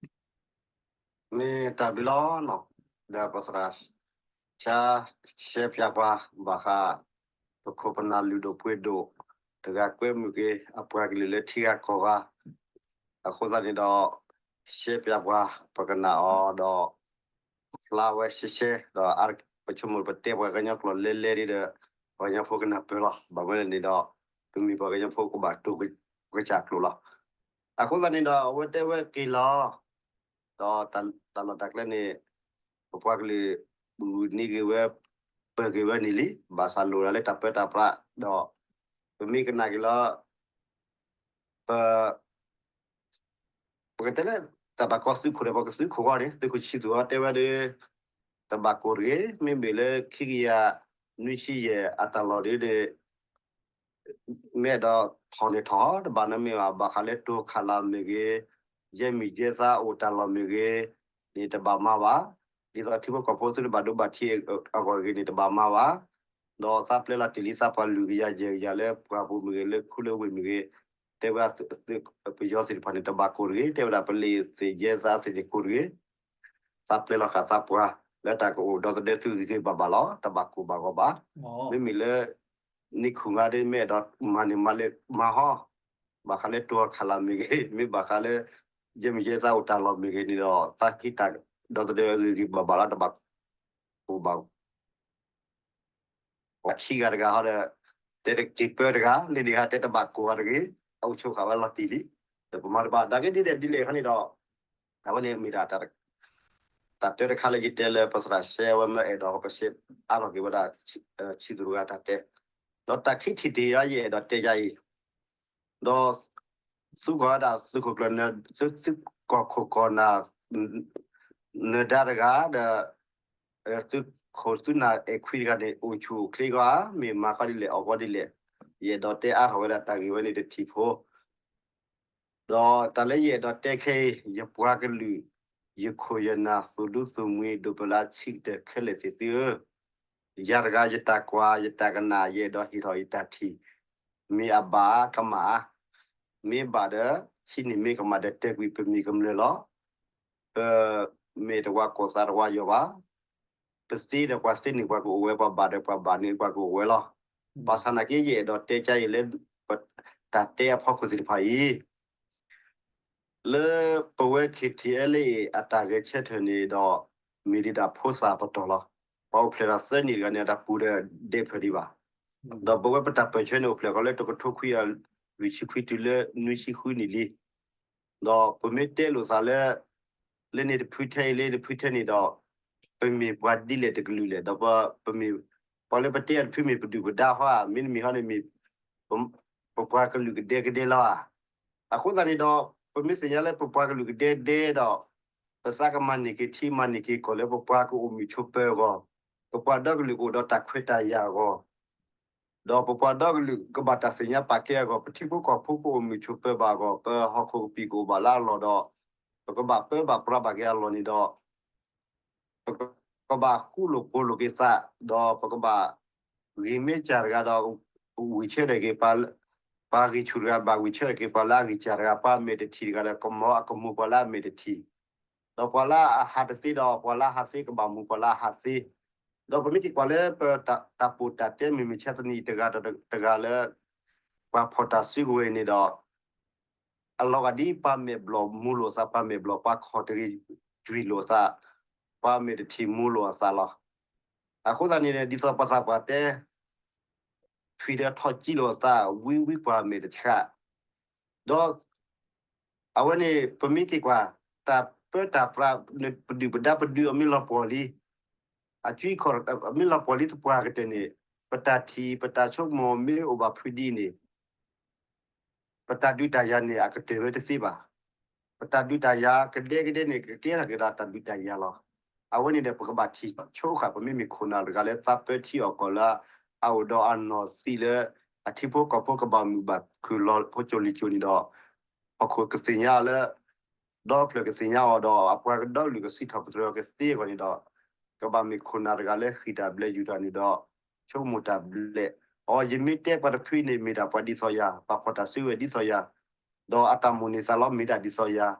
မ့ၢ်တၢ်ဘျုးလီၤနီၤ, ဒီးပသရၣ် ဆါ ရှဲပၠးပှၤ ဘၣ်ဃး ပခိၣ်ပနၢ်လုၢ်ဒိၣ်ပှ့ၤဒိၣ် တဂၤကွဲမုာ်က့ၤ အပှၤကလုာ်လၢထံဂၤကီၢ်ဂၤ အဃိသတးန့ၣ်ဒီး ရှဲပၠးပှၤ ပကနၣ်အီၤဒီး ဖျါဝဲရှဲရှဲ ဒီး ပဆိကမိၣ်ပတဲပှၤကညီကျိာ်လဲၤလဲၤဒီး ပှၤကညီဖိကနၢ်ပၢၢ်လီၤ. ဘၣ်မနုၤလဲၣ်န့ၣ်ဒီး ပမ့ၢ်ပှၤကညီဖိကဘၣ်တိၢ်ကစၢ်ကျိာ်လီၤ. အဃိသတးန့ၣ်ဒီး အဝဲတဲဝဲက့ၤလီၤ ဒီးတၢ်လီၢ်တၢ်ကျဲန့ၣ် ပပှၤကလုာ် ဂုာ်န့ၢ်က့ၤဝဲ ပၢၢ်က့ၤဝဲန့ၣ်လံ ဘၣ်ဆၣ်လိၣ်ဒၣ်လၢတၢ်ပၢတၢ်ပြးဒီး ပမ့ၢ်ကနၣ်က့ၤလီၤ ပ ပကတဲလၢ တၢ်ဘၣ်ကီသုးခိၣ်ဒီး ပကသုးခိၣ်ဂီၢ်န့ၣ် သုးခိၣ်ဆံသူၣ်အီၤတဲဝဲဒီး တဘၣ်ကိၢ်တဂ့ၤ မ့မ့ၢ်လၢခံကယၤနွံဆံယဲၢ်အတၢ်လီၢ်ဒ်န့ၣ် မ့ၢ်အဲၣ်ဒိးထီၣ်န့ၣ်ထီၣ် တဘၣ်န့ၣ်မ့ၢ်ဘၣ် ဘၣ်ဃးလၢတိၤခးလၢ်မ့ၢ်ဂ့ၤ, ယဲမံၤယဲသါအိၣ်တၢ်လီၢ်မ့ၢ်ဂ့ၤန့ၣ် တဘၣ်မၤဘၣ်. ဒ်သိးထံဖိကီၢ်ဖိသုတဘၣ်ဒိဘၣ်ထံးအဂီၢ်တဂ့ၤန့ၣ် တဘၣ်မၤဘၣ်. ဒီးသးပျဲလီၤတ့ၢ်လံသးပှၢ်လွံၢ်ကယၤယဲၢ်ကယၤလၢပှၢ်ပူၤမ့ၢ်ဂ့ၤ လၢခူလၢဝ့ၢ်မ့ၢ်ဂ့ၤ, တဲဝဲဒၣ်ပယီၤသ့ၣ်တဖၣ်န့ၣ် တဘၣ်ကိၢ်တဂ့ၤ, တဲဝဲဒၣ်ပလံးသ့ၣ်ယဲသးသ့ၣ်န့ၣ်ကိၢ်တဂ့ၤ, သးပျဲလီၤဃာ်သးပှၢ် လၢတၢ်ကအိၣ်ဒီသဒၢသုဂ့ၤဂ့ၤဘၣ်ဘၣ်လီၤ, တဘၣ်ကိၢ်ဘၣ်ဂီၤဘၣ်. မ့မ့ၢ်လၢ နံၣ်ခူၣ်ငါဒ်မ့ၢ်အဲၣ်ဒိးမၤန့ၣ်မၤလၢမၤဟီ, ဘၣ်ဃးလၢတိၤခးလၢ်မ့ၢ်ဂ့ၤ, မ့ၢ်ဘၣ်ဃးလၢ ယဲၢ်မ့ၢ်ယဲသးအိၣ်တၢ်လီၢ်မ့ၢ်ဂ့ၤန့ၣ်ဒီး သးဟံးတၢ်ဒီသဒၢဂ့ၤဂ့ၤဘၣ်ဘၣ်လီၤ, တဘၣ်ကိၢ်ဘၣ်ဂီၤ ခံဂၤတဂၤဟီဒီး တဲတက့ၤပၢတဂၤ လၢန့ၣ်ဂၤတဲတဘၣ်ကိၢ်ဂၤတဂ့ၤ, အအိၣ်ဆိးဃာ်ဝဲလီၤတံၢ်လံ, ဒီးပမၤတဘၣ် ဒ်က့ဒ်လဲၣ်ဒ်လဲၣ်ခီန့ၣ်ဒီး အဝဲန့ၣ်မ့ၢ်ဒၣ် တၢ်တဲတခါလၢယတဲလၢပသရၣ်ရှဲဝဲမ့ၢ်အဲၣ်ဒိးပရှဲအါထီၣ်က့ၤဝဲဒၣ် ဆံးသူၣ်တဂၤတၢ်တဲ, ဒီးတၢ်ခံထံၣ်တ့ၢ်အံၤ ယအဲၣ်ဒိးတဲယၤအံၤ, ဒီး သုးကီၢ်ဝဲဒၣ်သုးခိၣ်ကျၢၢ် သုးကီၢ်ခိၣ်ကီၢ်နၢ် နၢၤဒါတဂၤဒီး သုးခိၣ်သုးနၢ်အဲၣ်ခွံတဂၤန့ၣ် အိၣ်ဆူၣ်အိၣ်ချ့ဂီၢ်ဧါ, မ့ၢ်မၤဃီဒ်လဲၣ်အီၣ်ဃီဒ်လဲၣ်, ယအဲၣ်ဒိးတဲအါထီၣ်ဝဲဒၣ်တၢ်ဂ့ၢ်ဝဲန့ၣ်တထံၣ်ဖိ ဒီးတၢ်လၢယအဲၣ်ဒိးတဲခဲအံၤ ယပှၤကလုာ် ယခိၣ်ယနၢ် သုးဒူသုးမှံ ဒိၣ်ပလၢဆံးကတၢၢ်ခဲလၢာ်သ့ၣ်သုဧၢ, ယၤတဂၤယတၢ်ကွၢ်ယတၢ်ကနၣ် ယအဲၣ်ဒိးဟ့ၣ်ထီၣ်ယတၢ်ထံၣ်, မ့ၢ်အဘၣ်ကမၣ်ဧါ, မ့ၢ်ဘၣ်ဒီး ဟံးန့ၢ်မ့ၢ်ကမၣ်ဒီးတဲာ်ကွံာ်ပမ့ၢ်ကမျၢၢ်လီၤ. ပမ့ၢ်တဝၤကိၢ်သးတဝၤယီၤဘၣ်. ပသ့ဒီးပှၤသ့န့ၣ် ပှၤကအိၣ်ဝဲ, ပှၤဘၣ်ဒီးပှၤဘၣ်န့ၣ် ပှၤကအိၣ်ဝဲလီၤ. ဘၣ်ဆၣ်နာ်က့ ယအဲၣ်ဒိးတဲကါအံၤလၢ တၢ်တဲအဖီခိၣ်သ့ၣ်တဖၣ်အံၤ လၢပဝဲ ခ့ထံအဲလ့ အတၢ်ဂဲၤဆၢထၢၣ်န့ၣ်ဒီး မ့ၢ်ဒံးဒၣ်ဖိသၣ်ပတီၢ်လီၤ. ပှၤအိၣ်ဖျဲၣ်ထီၣ်သၢနံၣ်တဂၤန့ၣ် အတၢ်ပူၤဒီးဒဲးဖၢၣ်ဒံးဘၣ်. ဒီးပဝဲပတၢ်ပၢၢ်ဆၢန့ၣ် အိၣ်ဖျဲၣ်ဃီလၢတကထိခွံကယၤ လွံၢ်ဆံခွံတုၤလၢနွံဆံဃုနံၣ်လံ. ဒီးပမ့ၢ်တဲလိာ်သးလၢ လၢန့ၣ်တဖုထဲအံၤ လၢတဖုထဲန့ၣ်ဒီး ပမ့ၢ်ပှၤဒ်လဲၣ်တကလုာ်လဲၣ်, ဒီးပမ့ၢ် ပှၤလၢပတဲအီၤတဖုမ့ၢ်ပဒုၣ်ပဒါဟီဧါ, မ့တမ့ၢ်ဟီန့ၣ်မ့ၢ် ပပှၤကလုာ်ကဒဲကဒဲလီၤဧါ. အဃိသတးန့ၣ်ဒီး ပမ့ၢ်သ့ၣ်ညါလၢပပှၤကလုာ်ကဒဲကဒဲဒီး ပသးကမၤန့ၢ်က့ၤထံမၤန့ၢ်က့ၤကီၢ်လၢပပှၤကအိၣ်မုာ်ဆိးပၢၤအဂီၢ်, ပပှၤဒီကလုာ်ကအိၣ်ဒီးတၢ်ခွဲးတၢ်ယာ်အဂီၢ် ဒီးပပှၤဒီကလုာ်ကဘၣ်တၢ်သ့ၣ်ညါပာ်ကဲအဂီၢ်, ပထံဖိကီၢ်ဖိကအိၣ်မုာ်ဆိးပၢၤဘၣ်အဂီၢ်, ပဟီၣ်ခိၣ်ကပံာ်ကအိၣ်ဘၣ်လၢအလီၢ်ဒီး ပကဘၣ်ပၢဘၣ်ပြးဘၣ်က့ၤအလီၢ်န့ၣ်ဒီး ပကဘၣ်ဃူလိာ်ဖိးလိာ်က့ၤသး, ဒီးပကဘၣ်ဂံၢ်မ့ၢ်စၢ်တဂၤဒီး ဝံၢ်ဆၢထၢၣ်က့ၤ ပှၤဂံၢ်ဆူၣ်တဂၤ ဘၣ်ဝံၢ်ဆၢထၢၣ်က့ၤ ပှၤလၢအဂံၢ်စၢ်တဂၤ, ပှၤမဲာ်တထံၣ်တဂၤဒီး ကမီၤအကမူၢ်ပှၤလၢအမဲာ်တထံၣ်, ဒီးပှၤလၢအဟးတသ့ဒီး ပှၤလၢအဟးသ့ကဘၣ်မူၢ်ပှၤလၢအဟးသ့, ဒီးပမ့ၢ်က့ၤကွၢ်လၢပတၢ်ပီးတၢ်တဲမုၢ်မဆါတနံၤအံၤ တဂၤဒီးတဂၤလၢ ပှၤဖီၣ်တၢ်စုကဝဲၤန့ၣ်ဒီး အလီၤဂာ်ဒ်ပှၤမဲာ်ဘျီၣ်မူလိာ်အသး, ပှၤမဲာ်ဘျီၣ် ပှၤခီၣ်တဂ့ၤကွံာ်လိာ်အသး, ပှၤမဲာ်တထံၣ်မူလိာ်အသးလီၤ. အဃိသတးန့ၣ် ဒ်သိးပှၤသးပှၢ်တဲ ထွံၣ်ဒီးထီၣ်ကံလိာ်အသး ဝံဝံပှၤမဲာ်တဆှး, ဒီး အဝဲန့ၣ် ပမ့ၢ်က့ၤကွၢ် တၢ်ပၢတၢ်ပြး ပဒုၣ်ပဒါပဒုးအမ့ၢ်လီၤပှီၢ်လံ, အကုခီၣ်အမ့ၢ်လီၤပှီၢ်လံသပှၢ်ကတၢၢ်န့ၣ် ပတၢ်ထံၣ်ပတၢ်ဆိကမိၣ်မ့ၢ်အိၣ်ဘၣ်ဖုးဒ်အံၤန့ၣ် ပတၢ်ဒုးတၢ်ယၤန့ၣ် အကတၢၢ်ဝဲတသ့ဘၣ်. ပတၢ်ဒုးတၢ်ယၤကဒဲကဒဲန့ၣ် ကကဲထီၣ်က့ၤဒီးတၢ်ဒုးတၢ်ယၤလီၤ. အဝဲန့ၣ်ဒီး ပကဘၣ်ထံၣ်ဆိဃာ် ပမ့မ့ၢ်ခိၣ်နၢ်တဂၤလၢသးပၢထံအီၣ်ကီၢ်လၢ အအိၣ်ဒီးအနီၢ်သံလၢ အထံဖိကီၢ်ဖိကဘၣ်မုာ်ဘၣ်ခုၣ်လီၤဖိကၠိလံၤကၠိန့ၣ်ဒီး ဟီၣ်ခိၣ်ကသ့ၣ်ညါအီၤလၢ ဒီဖျၢၣ်ကသ့ၣ်ညါအီၤဒီး အပှၤကဒီကလုာ်ကစံးထီၣ်ပတြၢၤအီၤကသ့အဂီၢ်န့ၣ်ဒီး ကဘၣ်မ့ၢ်ခိၣ်နၢ်တဂၤလၢဃံၢ်တၢ်ဘျဲးယူၤတၢ်န့ၣ်ဒီး ဆိကမိၣ်တၢ်ဘျဲး, အိ ယမ့ၢ်တဲပှၤတဖုန့ၣ် မ့ၢ်ဒၣ်ပှၤဒ်သိးယၤ, ပှၤဖီၣ်တၢ်စုကဝဲၤဒ်သိးယၤ, ဒီးအတၢ်မိၣ်န့ၢ်သးလီမ့ၢ်ဒၣ်ဒ်သိးယၤ,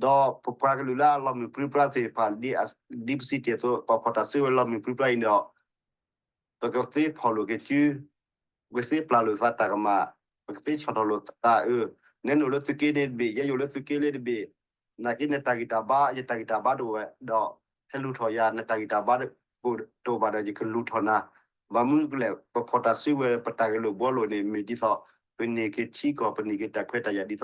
ဒီးပပှၤကလုာ်လၢအလီၤမုၢ်ပြံပြါသ့ၣ်တဖၣ် ဒ်ပစံးတ့ၢ်အသိး ပှၤဖီၣ်တၢ်စုကဝဲၤလီၤမုၢ်ပြံပြါအံၤန့ၣ်ဒီး ပကသ့ဖီၣ်လိာ်က့ၤစု, ပကသ့ပျၢ်လိာ်သးတၢ်ကမၣ်, ပကသ့ဆီၣ်ထီၣ်လိာ်သးအၢ, နဲနအိၣ်လၢသုးက့န့ၣ်တဘ့ၣ်, ယဲယအိၣ်လၢသုးက့လၢတဘ့ၣ်, နာ်က့နတၢ်ဂံၢ်တၢ်ဘါ ယတၢ်ဂံၢ်တၢ်ဘါတအိၣ်ဝဲဒီး ဟဲလူၤထီၣ်ယၤ, နတၢ်ဂံၢ်တၢ်ဘါတအိၣ်ဘၣ်ဒီး ယကလူၤထီၣ်နၤ, ဘၣ်မနုၤလဲၣ် ပဖီၣ်တၢ်စုကဝဲၤ ပတၢ်ဂဲၤလိာ်ဘှီလိာ်န့ၣ် မ့ၢ်ဒ်သိး ပန့ၢ်က့ၤထံကီၢ် ပန့ၢ်က့ၤတၢ်ခွဲးတၢ်ယာ်ဒ်သိး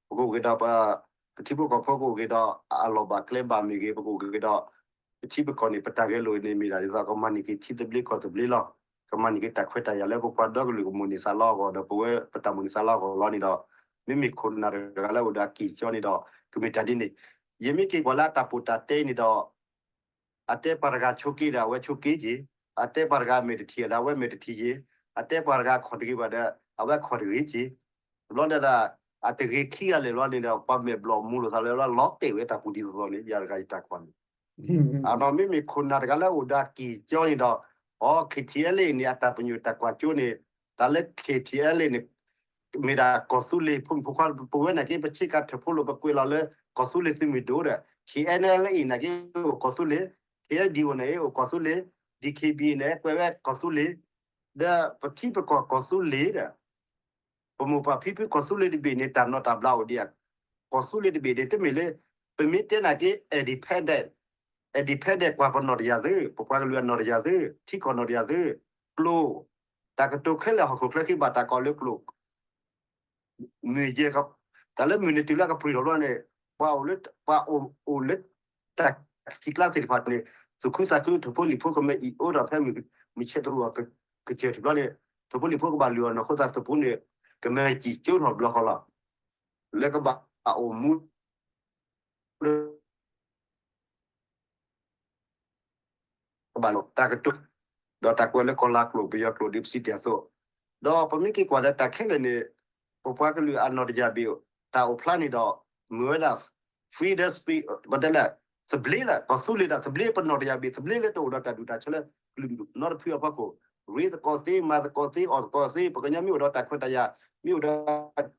ပကအိၣ်က့ၤဒီး ပထံဖိကီၢ်ဖိကအိၣ်က့ၤဒီး အလီၢ်ဘၣ်ကျဲဘၣ်မ့ၢ်ဂ့ၤ, ပကအိၣ်က့ၤဒီး ပထံပကီၢ်န့ၣ် ပတၢ်ဂဲၤလိာ်န့ၣ်မ့ၢ်ဒၣ်ဒ်သိး ကမၤန့ၢ်က့ၤထံသဘျ့ကီၢ်သဘျ့လီၤ. ကမၤန့ၢ်က့ၤတၢ်ခွဲးတၢ်ယာ်လၢပပှၤဒီကလုာ်ကမိၣ်န့ၢ်သးလီအဂီၢ်ဒီး ပဝဲပတၢ်မိၣ်န့ၢ်သးလီအဂီၢ်လီၤန့ၣ်ဒီး မ့မ့ၢ်ခိၣ်နၢ်တဂၤလၢအိၣ်ဒီးအကံၢ်ကၠီန့ၣ်ဒီး ကမ့ၢ်တၢ်ဒ်န့ၣ်, ယမ့ၢ်က့ၤကွၢ်လၢအတၢ်ပီးတၢ်တဲအံၤန့ၣ်ဒီး အတဲပှၤတဂၤဆိးက့ဒီး အဝဲဆိးက့က့ၤ, အတဲပှၤတဂၤမဲာ်တထံၣ်ဒီး အဝဲမဲာ်တထံၣ်က့ၤ, အတဲပှၤတဂၤခီၣ်တဂ့ၤဘၣ်ဒီး အဝဲခီၣ်တဂ့ၤက့ၤ, ဘျီဒီး အတဂ့ၤခံဂၤလၢာ်လီၤန့ၣ်ဒီး ပှၤမဲာ်ဘျီၣ်မူလိာ်သးလၢလီၤတဲာ်ဝဲတၢ်ပူၤဒ်သိးသိးန့ၣ် ယၤတဂၤယတၢ်ကွၢ်န့ၣ်, အနီၢ်မ့မ့ၢ်ခိၣ်နၢ်တဂၤလၢအိၣ်ဒီးအကံၢ်ကၠီန့ၣ်ဒီး အီၤ K T L A န့ၣ် အတၢ်ပညိၣ်တၢ်ကွၢ်စိန့ၣ် တၢ်လၢ K T L A န့ၣ် မ့ၢ်ဒၣ်ကီၢ်သူလ့ၤဖိမုၣ်ဖိခွါ ပဝဲနာ်က့ ပဆ့ကၤထၢၣ်ဖိလိာ် ပကွဲးလီၤလၢ ကီၢ်သူလ့ၤသုးမုၢ်ဒိၣ်ဒီး K N L A နာ်က့ အိၣ်ကီၢ်သူလ့ၤ K N D O န့ၣ် အိၣ်ကီၢ်သူလ့ၤ D K B A န့ၣ် ကွဲးဝဲကီၢ်သူလ့ၤ ဒီးပထံပကီၢ်ကီၢ်သူလ့ၤဒီး ပမိၢ်ပၢ်ဖံဖုကီၢ်သူလ့ၤတဘ့ၣ်န့ၣ် တၢ်နီၣ်တၢ်ဘျးအိၣ်ဒံးဧါ. ကီၢ်သူလ့ၤတဘ့ၣ်န့ၣ် တမ့ၢ်လၢ ပမ့ၢ်တဲနာ်က့ independent, independent ကွၢ်ပနီၣ်တယၤသု, ပပှၤကလုာ်အနီၣ်တယၤသု, ထံကီၢ်နီၣ်တယၤသု, ကျိာ်, တၢ်ကတိၤခဲလၢာ်ဟီၣ်ခိၣ်ချၢဃံဘၣ်တၢ်ကိးလၢကျိာ် မုၢ်ယဲၢ် တၢ်လၢမုၢ်န့ၣ်တုၤလၢကပြံၢ်ထီၣ်ဘျီန့ၣ် ပှၤအိၣ်လၢ ပှၤအိၣ်လၢ တၢ်ခံးကျါသ့ၣ်တဖၣ်န့ၣ် သူၣ်ခုသးခု ထိၣ်ဖိလံၣ်ဖိကမၢအံၤအိၣ်ဒီးဖဲမုၢ်ဆဲးတရူးအကစၢၢ်တဘျီန့ၣ် ထိၣ်ဖိလံၣ်ဖိကဘၣ်လုၢ်အီၣ်နီၢ်ခိသးသပူၤန့ၣ် ကမၢစံၣ်ကၠိထီၣ်ဘျီဃီလီၤ. လၢကဘၣ်အိၣ်မူ ကဘၣ်လီၤတၢ်ကတိၤ ဒီးတၢ်ကွဲးလၢကီၢ်လၤကျိာ် ပယီၤကျိာ်ဒ်ပစံးတ့ၢ်အသိး, ဒီးပမ့ၢ်က့ၤကွၢ်ဒီးတၢ်ခဲလၢာ်န့ၣ် ပပှၤကလုာ်အနီၣ်တယၤဘ့ၣ် တၢ်အိၣ်ဖျါန့ၣ်ဒီး မ့ၢ်ဝဲဒၣ် freedom speech ပတဲလၢ သဘျ့လၢ ကီၢ်သူလ့ၤဒၣ်သဘျ့ ပနီၣ်တယၤဘ့ၣ်သဘျ့လၢတအိၣ်ဒီးတၢ်ဒူၣ်တၢ်ဆၢလၢ ကလုာ်ဒူၣ်နီတဖုအဖီခိၣ်, ရ့သကိးသ့ မၤသကိးသ့ အီၣ်သကိးသ့ ပှၤကညီမ့ၢ်အိၣ်ဒီးတၢ်ခွဲးတၢ်ယာ် မ့ၢ်အိၣ်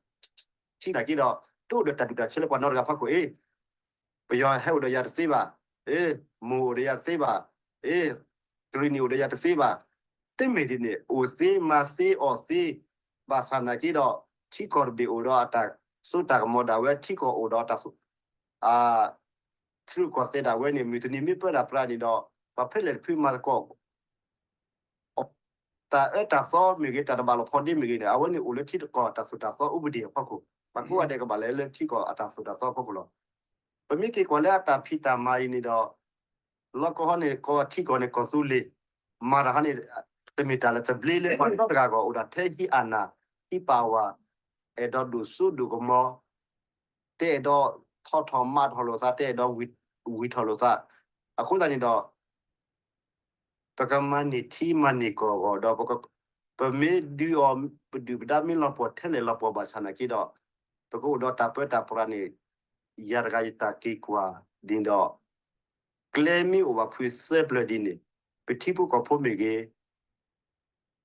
ဒီး ထံနာ်က့ဒီး တအိၣ်ဒီးတၢ်ဒူၣ်တၢ်ဆၢလၢပှၤနီတဂၤဖီခိၣ်အံၤ ပယီၤဟဲအိၣ်ဒီးယၤတသ့ဘၣ်, အ့ မိၢ်အိၣ်ဒီးယၤတသ့ဘၣ်, အ့ ကရံၣ်နံၣ်အိၣ်ဒီးယၤတသ့ဘၣ်, တမ့ၢ်ဒ်န့ၣ် အိၣ်သ့မၤသ့အီၣ်သ့, ဘၣ်ဆၣ်နာ်က့ဒီး ထံကီၢ်တဘ့ၣ်အိၣ်ဒီးအတၢ်စိတၢ်ကမီၤဒၣ်ဝဲ ထံကီၢ်အိၣ်ဒီးတၢ် ထံရူၢ်ကီၢ်သဲးဒၣ်ဝဲန့ၣ် မုၢ်တနံၤမ့ၢ်ပၢတၢ်ပြးန့ၣ်ဒီး ပှၤဖဲလဲၣ်တဖုမၤသကိး တၢ်အၢတၢ်သီမ့ၢ်ဂ့ၤ တၢ်တဘၣ်လိာ်ဖိးဒ့မ့ၢ်ဂ့ၤန့ၣ် အဝဲန့ၣ်အိၣ်လၢထံကီၢ်တၢ်သိၣ်တၢ်သီဥပဒေအဖီခိၣ်, ပှၤကိးဂၤဒဲးကဘၣ်လဲၤလၢထံကီၢ်အတၢ်သိၣ်တၢ်သီအဖီခိၣ်လီၤ. ပမ့ၢ်က့ၤကွၢ်လၢအတၢ်ဖံးတၢ်မၤအံၤန့ၣ်ဒီး လီၢ်ကီၢ်ဟီန့ၣ် ကီၢ်ထံကီၢ်န့ၣ် ကီၢ်သူလ့ၤ မၤတၢ်ဟီန့ၣ် တမ့ၢ်တၢ်လၢသဘျ့လၢပှၤနီတဂၤဂီၢ် အိၣ်ဒီးထဲဟံးအနၢ် ဟံးပာ်ဝဲ အဲၣ်ဒိးဒိၣ်စိဒိၣ်ကမီၤ တအဲၣ်ဒိးထီၣ်ထီၣ်မၤထီၣ်လိာ်သး တအဲၣ်ဒိးဝံၤထီၣ်လိာ်သး, အဃိသတးန့ၣ်ဒီး ပကမၤန့ၢ်ထံမၤန့ၢ်ကီၢ်အဂီၢ်ဒီး ပမ့ၢ်ဒုးအီၤ ပဒုၣ်ပဒါမ့ၢ်လီၤပှီၢ်ထဲလဲၣ်လီၤပှီၢ်ဘၣ်ဆၣ်နာ်က့ဒီး ပကအိၣ်ဒီးတၢ်ပၢတၢ်ပြးန့ၣ် ယၤတဂၤယတၢ်က့ၤကွၢ်ဒ်န့ၣ်ဒီး ကျဲမ့ၢ်အိၣ်ဘၣ်ဖုသၢပျၢၤဒ်န့ၣ် ပထံဖိကီၢ်ဖိမ့ၢ်ဂ့ၤ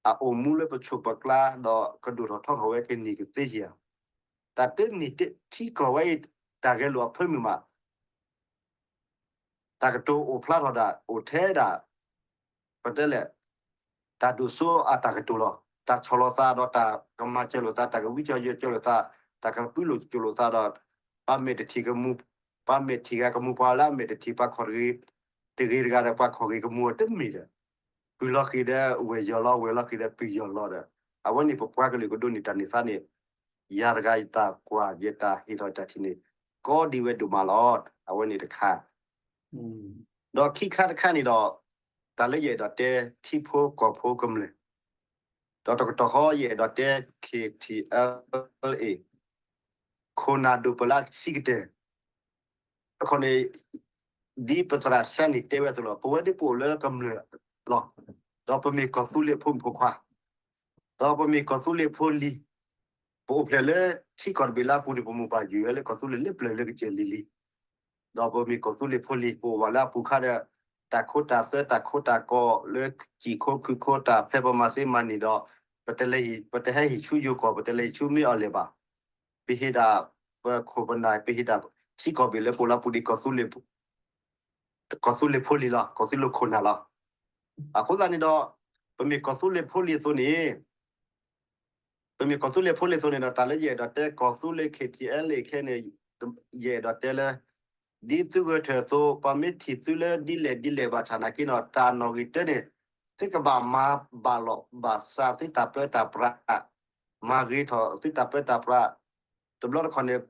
အအိၣ်မူလၢပဆိးပကျါဒီးကဒိၣ်ထီၣ်ထီထီၣ်ဝဲကန့ၢ်ကသ့ဧါ. တၢ်တန့ၢ်ထံကီၢ်ဝဲအံၤ တၢ်ဂဲၤလိာ်အဖၢမုၢ်မး တၢ်ကတိၤအိၣ်ဖျါထီၣ်ဒၣ် အိၣ်ထဲဒၣ် ပတဲလဲၣ် တၢ်ဒိၣ်စိအတၢ်ကတိၤလီၤ. တၢ်ဆီၣ်လီၤသးဒီးတၢ်ကမၤစၢၤလိာ်သး တၢ်ကဝံကီၤယဲၢ်ကီၤလိာ်သး တၢ်ကပုၢ်လိာ်ကၠိလိာ်သးဒီး ပှၤမဲာ်တထံၣ်ကမူ ပှၤမဲာ်ထံၣ်ဂၤကမူ ပှၤလၢအမဲာ်တထံၣ်ပှၤခီၣ်တဂ့ၤ တဂ့ၤတဂၤဒီး ပှၤခီၣ်ဂ့ၤကမူအီၤတမ့ၢ်ဒီး ပုၢ်လီၤဃံၤဒီးဝဲၢ်ယီၢ်လီၤ ဝဲၢ်လီၤဃံၤဒီးပုၢ်ယီၢ်လီၤဒီး အဝဲန့ၣ်ပပှၤကလုာ်ကဒိးန့ၢ်တၢ်န့ၢ်သါန့ၣ် ယၤတဂၤယတၢ်ကွၢ်ယတၢ်ဟ့ၣ်ထီၣ်တၢ်ထံၣ်န့ၣ် ကီဒံးဝဲဒိၣ်မးလီၤ. အဝဲန့ၣ်တခါ ဒီးခံခါတခါန့ၣ်ဒီး တၢ်လၢယအဲၣ်ဒိးတဲထံဖိကီၢ်ဖိကမျၢၢ် ဒီးတကတီၢ်ဃီယအဲၣ်ဒိးတဲ K T L A ခိၣ်နၢ်ဒိၣ်ပၢလၢဆံးကတၢၢ် အခီန့ၣ် ဒ်ပသရၣ်စၢ်န့ၣ်တဲဝဲအသိးလီၤ. ပဝဲဒၣ်ပအိၣ်လၢကမျၢၢ်လီၤ. ဒီးပမ့ၢ်ကီၢ်သူလ့ၤဖိမုၣ်ဖိခွါ ဒီးပမ့ၢ်ကီၢ်သူလ့ၤဖိလံၤ ပအိၣ်ဖျဲၣ်လၢထံကီၢ်တဘ့ၣ်လၢအပူၤန့ၣ် ပမိၢ်ပၢ်ယုၢ်ဝဲလၢကီၢ်သူလ့ၤလၢပျၢၤလၢကစၢၢ်လံၤလံၤ ဒီးပမ့ၢ်ကီၢ်သူလ့ၤဖိလံၤ ပအိၣ်ဘၣ်လၢအပူၤခါဒီး တၢ်ခိတၢ်သွဲတၢ်ခိတၢ်ကီလၢစံၣ်ခိခုခိတၢ်ဖဲပမၤသ့မၤန့ၢ်ဒီး ပတလဲၤဟံၣ် ပတဟဲဟံၣ်ဆူယိၤကီၢ် ပတလဲၤဟံၣ်ဆူမ့ၢ်အီၤလဲၣ်ဘၣ်. ပဟ့ၣ်ဒၣ် ပခိၣ်ပနၢ် ပဟ့ၣ်ဒၣ်ထံကီၢ်ဘ့ၣ်လၢပအိၣ်လၢအပူၤဒ် ကီၢ်သူလ့ၤဖိလံၤလီၤ ကီၢ်သူလ့ၤခိၣ်နၢ်လီၤ. အဃိသတးန့ၣ်ဒီး ပမ့ၢ်ကီၢ်သူလ့ၤဖိလံၤအသိးန့ၣ် ပမ့ၢ်ကီၢ်သူလ့ၤဖိလံၤအသိးန့ၣ်ဒီး တၢ်လၢယအဲၣ်ဒိးတဲကီၢ်သူလ့ၤ K T L A ခဲန့ၣ် ယအဲၣ်ဒိးတဲလၢ ဒ်သုဂဲၤထၢၣ်အသိး ပှၤမ့ၢ်ထံၣ်သုလၢဒ်လဲၣ်ဒ်လဲၣ်ဘၣ်ဆၣ်နာ်က့ဒီး တၢ်နီၣ်ဂံၢ်တၢန့ၣ် သုကဘၣ်မၤဘၣ်လီၤဘၣ်စးသုတၢ်ပၢတၢ်ပြး မၤဂ့ၤထီၣ်သုတၢ်ပၢတၢ်ပြး တဘျီတခီၣ်န့ၣ်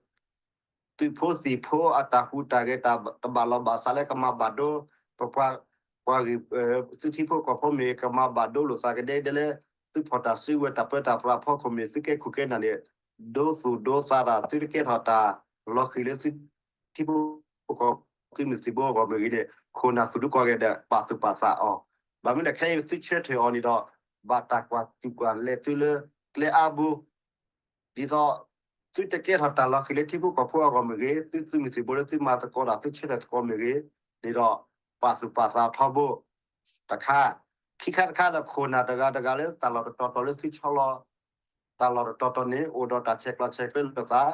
သုးဖိသံၣ်ဖိအတၢ်ဟူးတၢ်ဂဲၤတၢ်တဘၣ်လီၤဘၣ်စးလၢကမၤဘၣ်ဒိ ပပှၤ ပှၤဂ့ၤ သုထံဖိကီၢ်ဖိမ့ၢ်ကမၤဘၣ်ဒိလိာ်သးကဒဲကဒဲလၢ သုဖီၣ်တၢ်စုကဝဲၤတၢ်ပၢတၢ်ပြးအဖီခိၣ်မ့ၢ်သုကဲခိၣ်ကဲနၢ်န့ၣ် ဒိသူၣ်ဒိသးတၢ် သုတကဲထီၣ်တၢ်လီၤဃံၤလၢသု ထံဖိကီၢ်ဖိသုးမုၢ်သံၣ်ဘိအဂီၢ်မ့ၢ်ဂ့ၤန့ၣ် ခိၣ်နၢ်သူၣ်ဒူကီၢ်ဂဲၤဒီး ပာ်သူၣ်ပာ်သးအီၤ, ဘၣ်မနုၤဒီးခဲအံၤသုဆၢထၢၣ်အီၤန့ၣ်ဒီး ဘၣ်တၢ်ကွၢ်စူၣ်ကွၢ်လဲၤသုလၢကျဲအါဘိ ဒ်သိး သုတကဲထီၣ်တၢ်လီၤဃံၤလၢထံဖိကီၢ်ဖိအဂီၢ်မ့ၢ်ဂ့ၤ, သုသုးမုၢ်သံၣ်ဘိလၢသုမၤသကိးတၢ် သုဆၢထၢၣ်သကိးမ့ၢ်ဂ့ၤ, န့ၣ်ဒီး ပာ်သူၣ်ပာ်သးထီဘိ တခါ, ခံခါတခါဒီးခိၣ်နၢ်တဂၤတဂၤလၢတၢ်လီၢ်တတီၤတီၤလၢသုဆီလီၤ တၢ်လီၢ်တတီၤတီၤန့ၣ် အိၣ်ဒီးတၢ်ဆဲးကျိးဆဲးကျၢလိာ်သး,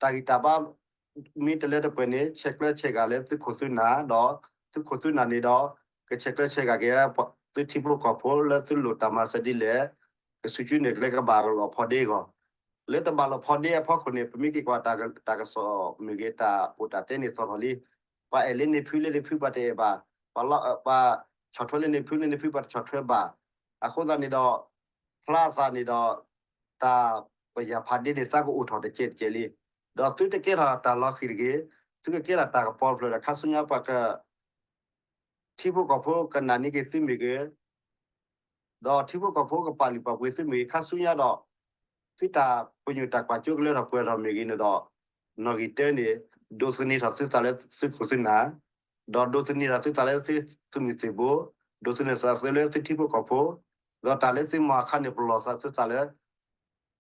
တၢ်ဂံၢ်တၢ်ဘါ မ့ၢ်တလၢတပှဲၤန့ၣ် ဆဲးကျၢဆဲးဂၤလၢသုခိၣ်သုနၢ် ဒီးသုခိၣ်သုနၢ်န့ၣ်ဒီး ကဆဲးကျၢဆဲးဂၤက့ၤ သုထံဖိကီၢ်ဖိလၢသုလိၣ်တၢ်မၤစၢၤဒ်လဲၣ်, ကဆူၣ်ကၠူန့ၣ်ကလဲကဘၣ်လီၤဖီဒ့အဂီၢ် လၢတဘၣ်လီၤဖီဒ့အဖီခိၣ်န့ၣ် ပမ့ၢ်က့ၤကွၢ်တၢ်ကစီၣ်မ့ၢ်ဂ့ၤ တၢ်ပိာ်တၢ်တဲန့ၣ်သီၣ်ထီၣ်လံ. ပှၤအဲၣ်လၢန့ၣ်ဖုလၢန့ၣ်ဖု ပှၤတအဲၣ်ဘၣ်, ပှၤလီ ပှၤဆီၣ်ထွဲလၢန့ၣ်ဖု ပှၤတဆီၣ်ထွဲဘၣ်. အဃိသတးန့ၣ်ဒီး ဖျါအသးန့ၣ်ဒီး တၢ်ပယၢ်ဖးဒ့န့ၣ် သးကအိၣ်ထီၣ်တကဲးတကဲးလံ. ဒီးသုတကဲထီၣ်တၢ်လီၤဃံၤတဂ့ၤ, သုကကဲထီၣ်တၢ်ကပီၤဖျၢၣ်ဒီး ခါဆူညါပှၤက ထံဖိကီၢ်ဖိကနာ်န့ၢ်က့ၤသုမ့ၢ်ဂ့ၤ, ဒီးထံဖိကီၢ်ဖိကပာ်လုၢ်ပာ်ပှ့ၤသုမ့ၢ်ဂ့ၤ, ခါဆူညါဒီး သုတၢ်ပညိၣ်တၢ်ကွၢ်စိကလၢထီၣ်ပှဲၤထီၣ်မ့ၢ်ဂ့ၤန့ၣ်ဒီး နီၣ်ဂံၢ်တၢန့ၣ် ဒိးသန့ၤထီၣ်သုသးလၢသုခိၣ်သုနၢ်, ဒီးဒိးသန့ၤထီၣ်သုသးလၢသုသုးမုၢ်သံၣ်ဘိ, ဒိးသန့ၤသးသုလၢသုထံဖိကီၢ်ဖိ, ဒီးတၢ်လၢသုမၤအခါန့ၣ် ပလီၢ်သးသုသးလၢ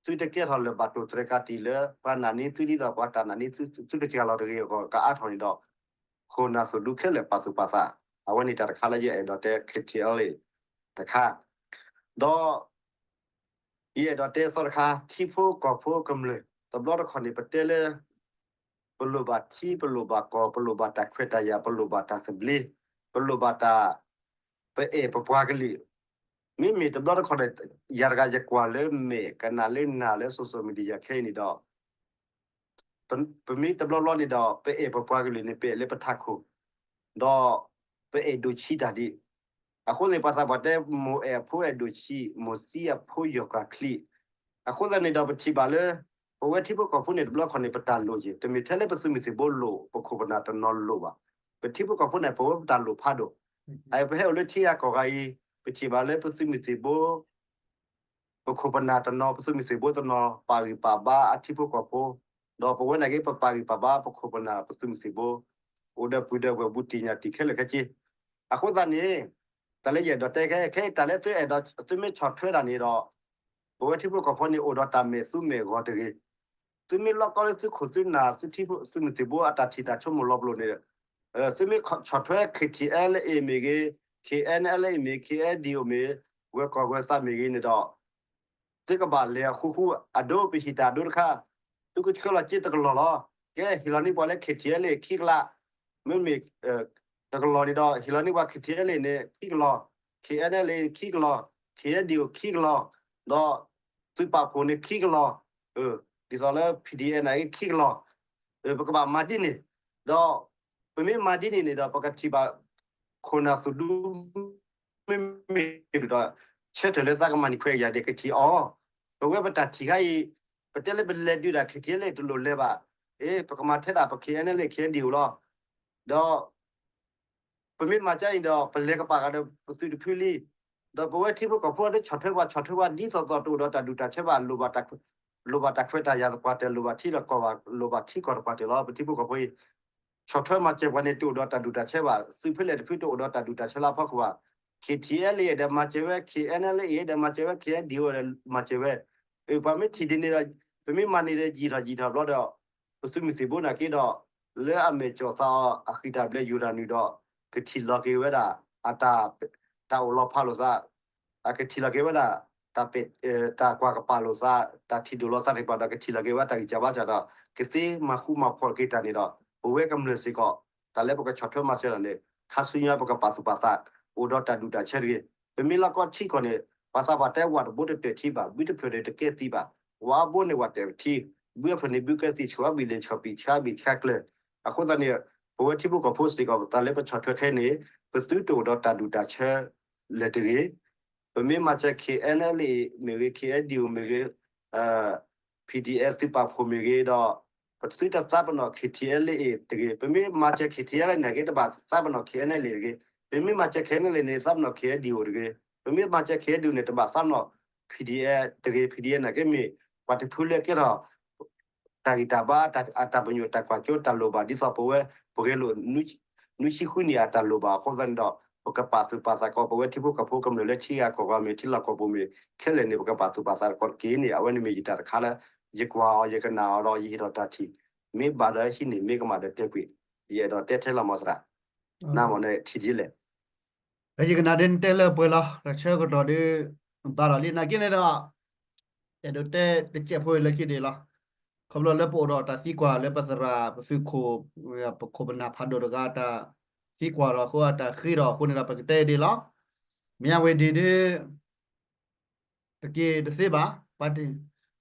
သုတကဲထီၣ်လၢၤဘၣ်တိၢ်တြဲၤကးတံာ်လၢ ပှၤနာ်န့ၢ်သုဒ်သိးပှၤတနာ်န့ၢ်သု သုတက့ၤအလီၤတဂ့ၤအဂီၢ် ကအါထီၣ်န့ၣ်ဒီး ခိၣ်နၢ်သိၣ်ဒူခဲလၢာ်ပာ်သူၣ်ပာ်သး, အဝဲန့ၣ်တၢ်တခါလၢယအဲၣ်ဒိးတဲ ခ့ထံအလ့ၣ် တခါ, ဒီး ယအဲၣ်ဒိးတဲသီတခါ ထံဖိကီၢ်ဖိကမျၢၢ် တဘျီတခီၣ်န့ၣ် ပတဲလၢ ပလိၣ်ဘၣ်ထံ ပလိၣ်ဘၣ်ကီၢ် ပလိၣ်ဘၣ်တၢ်ခွဲးတၢ်ယာ် ပလိၣ်ဘၣ်တၢ်သဘျ့ ပလိၣ်ဘၣ်တၢ် ပအဲၣ်ပပှၤကလုာ်, မ့မ့ၢ်တဘျီတခီၣ်န့ၣ် ယၤတဂၤယကွၢ်လၢမဲာ်ကနၣ်လၢနၢ်လၢ social media ခဲအံၤန့ၣ်ဒီး ပမ့ၢ်တဘျီဘျီန့ၣ်ဒီး ပအဲၣ်ပပှၤကလုာ်န့ၣ် ပအဲၣ်လၢပထးခိၣ်, ဒီးပအဲၣ်ဒိၣ်ဆံးတၢ်ဒံး, အဃိန့ၣ် ပှၤသးပှၢ်တဲ မိၢ်အဲၣ်အဖိအဲၣ်ဒိၣ်ဆံး, မိၢ်သံအဖိယီၢ်ကွၢ်ချံ, အဃိသတးန့ၣ်ဒီး ပထံၣ်ဘၣ်လၢ ပဝဲထံဖိကီၢ်ဖိန့ၣ် တဘျီခီၣ်န့ၣ် ပတၢ်လိၣ်က့ၤ တမ့ၢ်ထဲလၢပသုးမုၢ်သံၣ်ဘိလိၣ် ပခိၣ်ပနၢ်တနီၤလိၣ်ဘၣ်, ပထံဖိကီၢ်ဖိန့ၣ် ပဝဲပတၢ်လိၣ်ဖးဒိၣ်, အပဟဲအိၣ်လၢထံဂၤကီၢ်ဂၤအံၤ ပထံၣ်ဘၣ်လၢပသုးမုၢ်သံၣ်ဘိ ပခိၣ်ပနၢ်တနီၤ ပသုးမုၢ်သံၣ်ဘိတနီၤ ပာ်ဂံၢ်ပာ်ဘါအထံဖိကီၢ်ဖိ, ဒီးပဝဲန့ၣ်က့ ပပာ်ဂံၢ်ပာ်ဘါပခိၣ်ပနၢ်ပသုးမုၢ်သံၣ်ဘိ, အိၣ်ဒီးပုၢ်ဒီးဝဲၢ်ဘူးတံၢ်ညၣ်တံၢ်ခဲလၢာ်ခဲဆ့, အဃိသတးန့ၣ် တၢ်လၢယအဲၣ်ဒိးတဲခဲ ခဲအံၤတၢ်လၢသုအဲၣ်ဒိး သုမ့ၢ်ဆီၣ်ထွဲတၢ်န့ၣ်ဒီး ပဝဲထံဖိကီၢ်ဖိန့ၣ် အိၣ်ဒီးတၢ်မဲာ်သူမဲာ်ဂီၤတဂ့ၤ, သုမ့ၢ်လီၢ်ကီလၢသုခိၣ်သုနၢ် သုထံသုးမုၢ်သံၣ်ဘိအတၢ်ထံၣ်တၢ်ဆိကမိၣ်လီၤပလိာ်န့ၣ် သုမ့ၢ်ဆီၣ်ထွဲ ခ့ထံအဲလ်အ့မ့ၢ်ဂ့ၤ, ခ့အဲနအဲလ်အ့မ့ၢ်ဂ့ၤ, ခ့အဲဒံၣ်အိၣ်မ့ၢ်, ဂဲၤကီၢ်ဂဲၤသးမ့ၢ်ဂ့ၤန့ၣ်ဒီး သုကဘၣ်လဲၤအဃူဃူ အဒိ ပဟံးတၢ်အဒိတခါ, သုကဆှၢလီၤစ့တကလီၢ်လီၤ. ကဲ ဟ့ၣ်လီၤန့ၢ်ပှၤလၢ ခ့ထံအဲလ်အ့ ခံကလး, မ့မ့ၢ် တကလီၢ်န့ၣ်ဒီး ဟ့ၣ်လီၤန့ၢ်ပှၤ ခ့ထံအဲလ်အ့န့ၣ် ခံကလီၢ်, ခ့အဲနအဲလ်အ့န့ၣ် ခံကလီၢ်, ခ့အဲဒံၣ်အိၣ် ခံကလီၢ်, ဒီးသုးပာ်ဖှိၣ်န့ၣ် ခံကလီၢ်, ဒ်သိးလၢ ဖံၣ်ဒံၣ်အဲၣ်န့ၣ် ခံကလီၢ်, ပကဘၣ်မၤဒ်န့ၣ်, ဒီးပမ့ၢ်မၤဒ်န့ၣ်န့ၣ်ဒီး ပကထံၣ်ဘၣ် ခိၣ်နၢ်သူၣ်ဒူ မ့မ့ၢ်ဒီး ဆၢထၢၣ်လၢသးကမၤန့ၢ်ခွဲးယာ်ဒဲးကထံၣ်အီၤ, ပဝဲပတၢ်ထံၣ်ခါအံၤ ပတဲလၢပလဲၤဒုးဒၣ် ခ့ထံအဲလ်အ့ တလိၣ်လဲၤဘၣ်, အ့ ပကမၤထဲဒၣ်ပ ခ့အဲနအဲလ်အ့ ခ့အဲဒံၣ်အိၣ်လီၤ, ဒီး ပမ့ၢ်မၤကါအံၤဒီး ပလဲၤကပာ်ဃာ်ဒီးပသုးတဖုလံ, ဒီးပဝဲထံဖိကီၢ်ဖိလၢဆီၣ်ထွဲပှၤ ဆီၣ်ထွဲပှၤဒ်သိးသိးတအိၣ်ဒီးတၢ်ဒူၣ်တၢ်ဆၢဘၣ်, လိၣ်ဘၣ်တၢ်ခွဲးတၢ်ယာ်သပှၢ်တၢၢ်, လိၣ်ဘၣ်ထံဒီးကီၢ်ဘၣ်, လိၣ်ဘၣ်ထံကီၢ်တပှၢ်တၢၢ်လီၤ. ပထံဖိကီၢ်ဖိအံၤ ဆီၣ်ထွဲမၤစၢၤပှၤန့ၣ် တအိၣ်ဒီးတၢ်ဒူၣ်တၢ်ဆၢဘၣ်, သုးဖဲလဲၣ်တဖုတအိၣ်ဒီးတၢ်ဒူၣ်တၢ်ဆၢလၢအဖီခိၣ်ဘၣ်. ခ့ထံအဲလ်အ့ဒီးမၤစၢၤဝဲ, ခ့အဲနအဲလ်အ့ဒီးမၤစၢၤဝဲ, ခ့အဲဒံၣ်အိၣ်ဒီးမၤစၢၤဝဲ, အ့ ပှၤမ့ၢ်ထံၣ်ဒ်န့ၣ်ဒီး ပမ့ၢ်မၤန့ၣ်ဒီးယံာ်ထီၣ်ယံာ်ထီၣ်ဘျီဒီး ပသုးမုၢ်သံၣ်ဘိန့ၣ်က့ဒီး လၢအမဲာ်ကၠီၣ်သးအီၤ အဃံတၢ်ဘျဲယိာ်တၢ်နုာ်ဒီး ကထံၣ်လီၤက့ၤဝဲဒၣ် အတၢ် တၢ်အိၣ်လီၤဖးလိာ်သး, အကထံၣ်လီၤက့ၤဝဲဒၣ် တၢ်ပဲာ် တၢ်ကွၢ်ကပာ်လိာ်သး, တၢ်ထံၣ်ဒိၣ်လီၤသးသ့ၣ်တဖၣ်ဒီး ကထံၣ်လီၤက့ၤဝဲတၢ်ဂံၢ်စၢ်ဘါစၢ်ဒီး ကသ့မၤဃူမၤဖိးက့ၤတၢ်န့ၣ်ဒီး ပဝဲကမျၢၢ်စ့ၢ်ကီး တၢ်လၢပကဆီၣ်ထွဲမၤစၢၤတၢ်န့ၣ် ခါဆူညါပကပာ်သူၣ်ပာ်သး အိၣ်ဒီးတၢ်ဒူၣ်တၢ်ဆၢတဂ့ၤ. ပမ့ၢ်လီၢ်ကီထံကီၢ်န့ၣ် ပှၤသးပှၢ်တဲဝၣ်တဘိတတၢၢ်ထံဘၣ်, ဘုတဖျၢၣ်န့ၣ်တကဲသံဘၣ်, ဝါဘိန့ၣ်ဝၣ်တၢၢ်ထံ, ဘုအဖျၢၣ်န့ၣ်ဘုကဲသံ ဆှီဘံၣ်လဲၣ် ဆှီပံၣ်ဆှါဘံၣ်ဆှါကျၢၤ. အဃိသတးန့ၣ် ပဝဲထံဖိကီၢ်ဖိစ့ၢ်ကီး တၢ်လၢပဆီၣ်ထွဲခဲအံၤန့ၣ် ပသုတအိၣ်ဒီးတၢ်ဒူၣ်တၢ်ဆၢလၢၤတဂ့ၤ. ပမ့ၢ်မၤစၢၤ ခ့အဲနအဲလ်အ့မ့ၢ်ဂ့ၤ, ခ့အဲဒံၣ်အိၣ်မ့ၢ်ဂ့ၤ, ဖံၣ်ဒံၣ်အဲၣ်သုးပာ်ဖှိၣ်မ့ၢ်ဂ့ၤဒီး ပသုတသးပ့ၤနီၣ် ခ့ထံအဲလ်အ့တဂ့ၤ. ပမ့ၢ်မၤစၢၤ ခ့ထံအဲလ်အ့န့ၣ်က့ တဘၣ်သးပ့ၤနီၣ် ခ့အဲနအဲလ်အ့တဂ့ၤ. ပမ့ၢ်မၤစၢၤ ခ့အဲနအဲလ်အ့န့ၣ် သးပ့ၤနီၣ် ခ့အဲဒံၣ်အိၣ်တဂ့ၤ. ပမ့ၢ်မၤစၢၤ ခ့အဲဒံၣ်အိၣ်န့ၣ် တဘၣ်သးပ့ၤနီၣ် ဖံၣ်ဒံၣ်အဲၣ်တဂ့ၤ. ဖံၣ်ဒံၣ်အဲၣ်န့ၣ်က့မ့ၢ် ပှၤတဖုလၢကဲထီၣ် တၢ်ဂံၢ်တၢ်ဘါ အတၢ်ပညိၣ်တၢ်ကွၢ်စိတၢ်လိၣ်ဘၣ် ဒ်သိးပဝဲ ပဂဲၤလိာ် နွံဆံဃုနံၣ်အတၢ်လိၣ်ဘၣ်အဃိသတးန့ၣ်ဒီး ပကပာ်သူၣ်ပာ်သးကီး ပဝဲထံဖိကီၢ်ဖိကမျၢၢ်လၢထံဂၤကီၢ်ဂၤမ့ၢ် ထံလီၢ်ကီၢ်ပူၤမ့ၢ် ခဲလၢာ်န့ၣ် ပကပာ်သူၣ်ပာ်သးကီးတက့ၢ်န့ၣ် အဝဲန့ၣ်မ့ၢ်ယတၢ်တခါလၢ ယကွၢ်အီၤ ယကနၣ်အီၤဒီး ယဟ့ၣ်ထီၣ်တၢ်ထံၣ်, မ့ၢ်ဘၣ်ဒီးဟံးန့ၢ် မ့ၢ်ကမၣ်ဒီးတဲကွံာ်, ယအဲၣ်ဒိးတဲထဲလီၤမၢ်သရၣ်, နမ့ၢ်န့ၣ်ထံၣ်ဒ်လဲၣ်. ဖဲယကနၣ်ဒ်နတဲလၢပှဲၤလီၤ တၢ်ဆၢကတီၢ်ဒ် ဘၣ်ဒီးလံ နာ်က့န့ၣ်ဒီး အဲၣ်ဒိးတဲတစဲးဖိလၢခံဒ်လီၤ. ခီဖျိလၢပအိၣ်ဒီးတၢ်သံကွၢ်လၢပသရၣ်ပသုးခိၣ် ပခိၣ်ပနၢ်ဖးဒိၣ်တဂၤတၢ်သံကွၢ်ဒီးအဃိ အတၢ်ဃ့ဒီးအဃိန့ၣ်ဒီး ပကတဲဒ်လီၤ. မ့ၢ်အဝဲဒ်ဒ် ပက့ၤတသ့ဘၣ်, ပှၤတ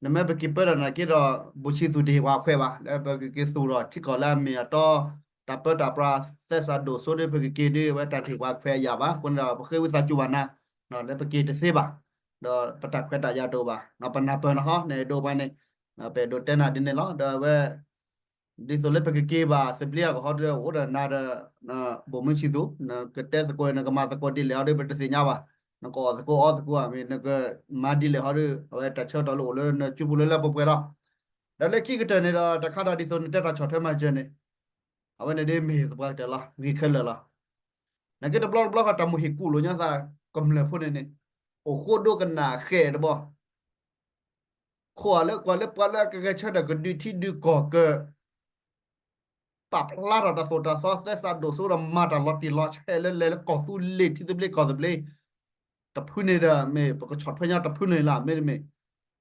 နမ့ၢ်ပက့ၤပၢဒီးနာ်က့ဒီး ဘိၣ်ဆံသူးတဟ့ၣ်ပှၤခွဲးဘၣ်, လၢပကက့ၤသူၣ်ဒီးထံကီၢ်လၢအမ့ၢ်အတီ တၢ်ပၢတၢ်ပြးသဲစးဒိၣ်စိဒ် ပကက့ၤဒ် အဝဲတၢ်တဟ့ၣ်ပှၤခွဲးအယၣ်ဘၣ်. အဃိန့ၣ်ဒီး ပဃ့ဝံသးစူၤဘၣ်နၤ လၢပက့ၤတသ့ဘၣ်, ဒီးပတၢ်ခွဲးတၢ်ယာ်တအိၣ်ဘၣ်, ပနၢ်ပၢၢ်နၤဟီ နအဲၣ်ဒိးပှၤန့ၣ် ပအဲၣ်ဒိးတဲနၤဒ်န့ၣ်လီၤ. ဒီးအဝဲ ဒ်သိးလၢပကက့ၤဘၣ်သဘျ့အဂီၢ်ဟီဒီး အိၣ်ဒီးနၤဒီး ဘိၣ်မုၢ်ဆံသူး နကတဲသကိး နကမၤသကိးဒ်လဲၣ်ဟီဒီး ပတသ့ၣ်ညါဘၣ်, နကအီၣ်သကိးအီသကိးဧါ မ့ၢ်နကမၤဒ်လဲၣ်ဟီဒီး အဝဲတၢ်ဆၢကတီၢ်လၢအိၣ်လၢနစုပူၤလၢလၢပှဲၤပှဲၤလီၤ. ဒီးလၢခံကတၢၢ်န့ၣ်ဒီး တၢ်ခါဒီးဒ်သိးနတဲတၢ်ဆီၣ်ထွဲမၤစၢၤန့ၣ် အဝဲန့ၣ်ဒ်မ့ၢ်သပှၢ်ကတၢၢ်လီၤ ဂ့ၤခဲလၢာ်လီၤ. နာ်က့တဘျီတဘျီဃီ တၢ်မိၣ်ဟ့ၣ်ကူၣ်လိာ်ညီသး ကမျၢၢ်ဖိန့ၣ်န့ၣ် အိၣ်ဃိဒိကနၣ်ဃဲးတဘျီ ခိၣ်အလၢကွၢ်လၢပှၤလၢအကဂဲၤဆၢထၢၣ်ကဒုးထံဒုးကီၢ်က ပာ်ဖျါထီၣ်တၢ်သိၣ်တၢ်သီသဲစးဒိၣ်စိဒီး မၤတၢ်လီၤတံၢ်လီၤဆဲးလၢလဲၤလၢကီၢ်သူလ့ၤထံသဘျ့ကီၢ်သဘျ့ တဖုန့ၣ်ဒီး မ့ၢ်ပကဆီၣ်ထွဲညီတဖုန့ၣ်လီၤ. မ့တမ့ၢ်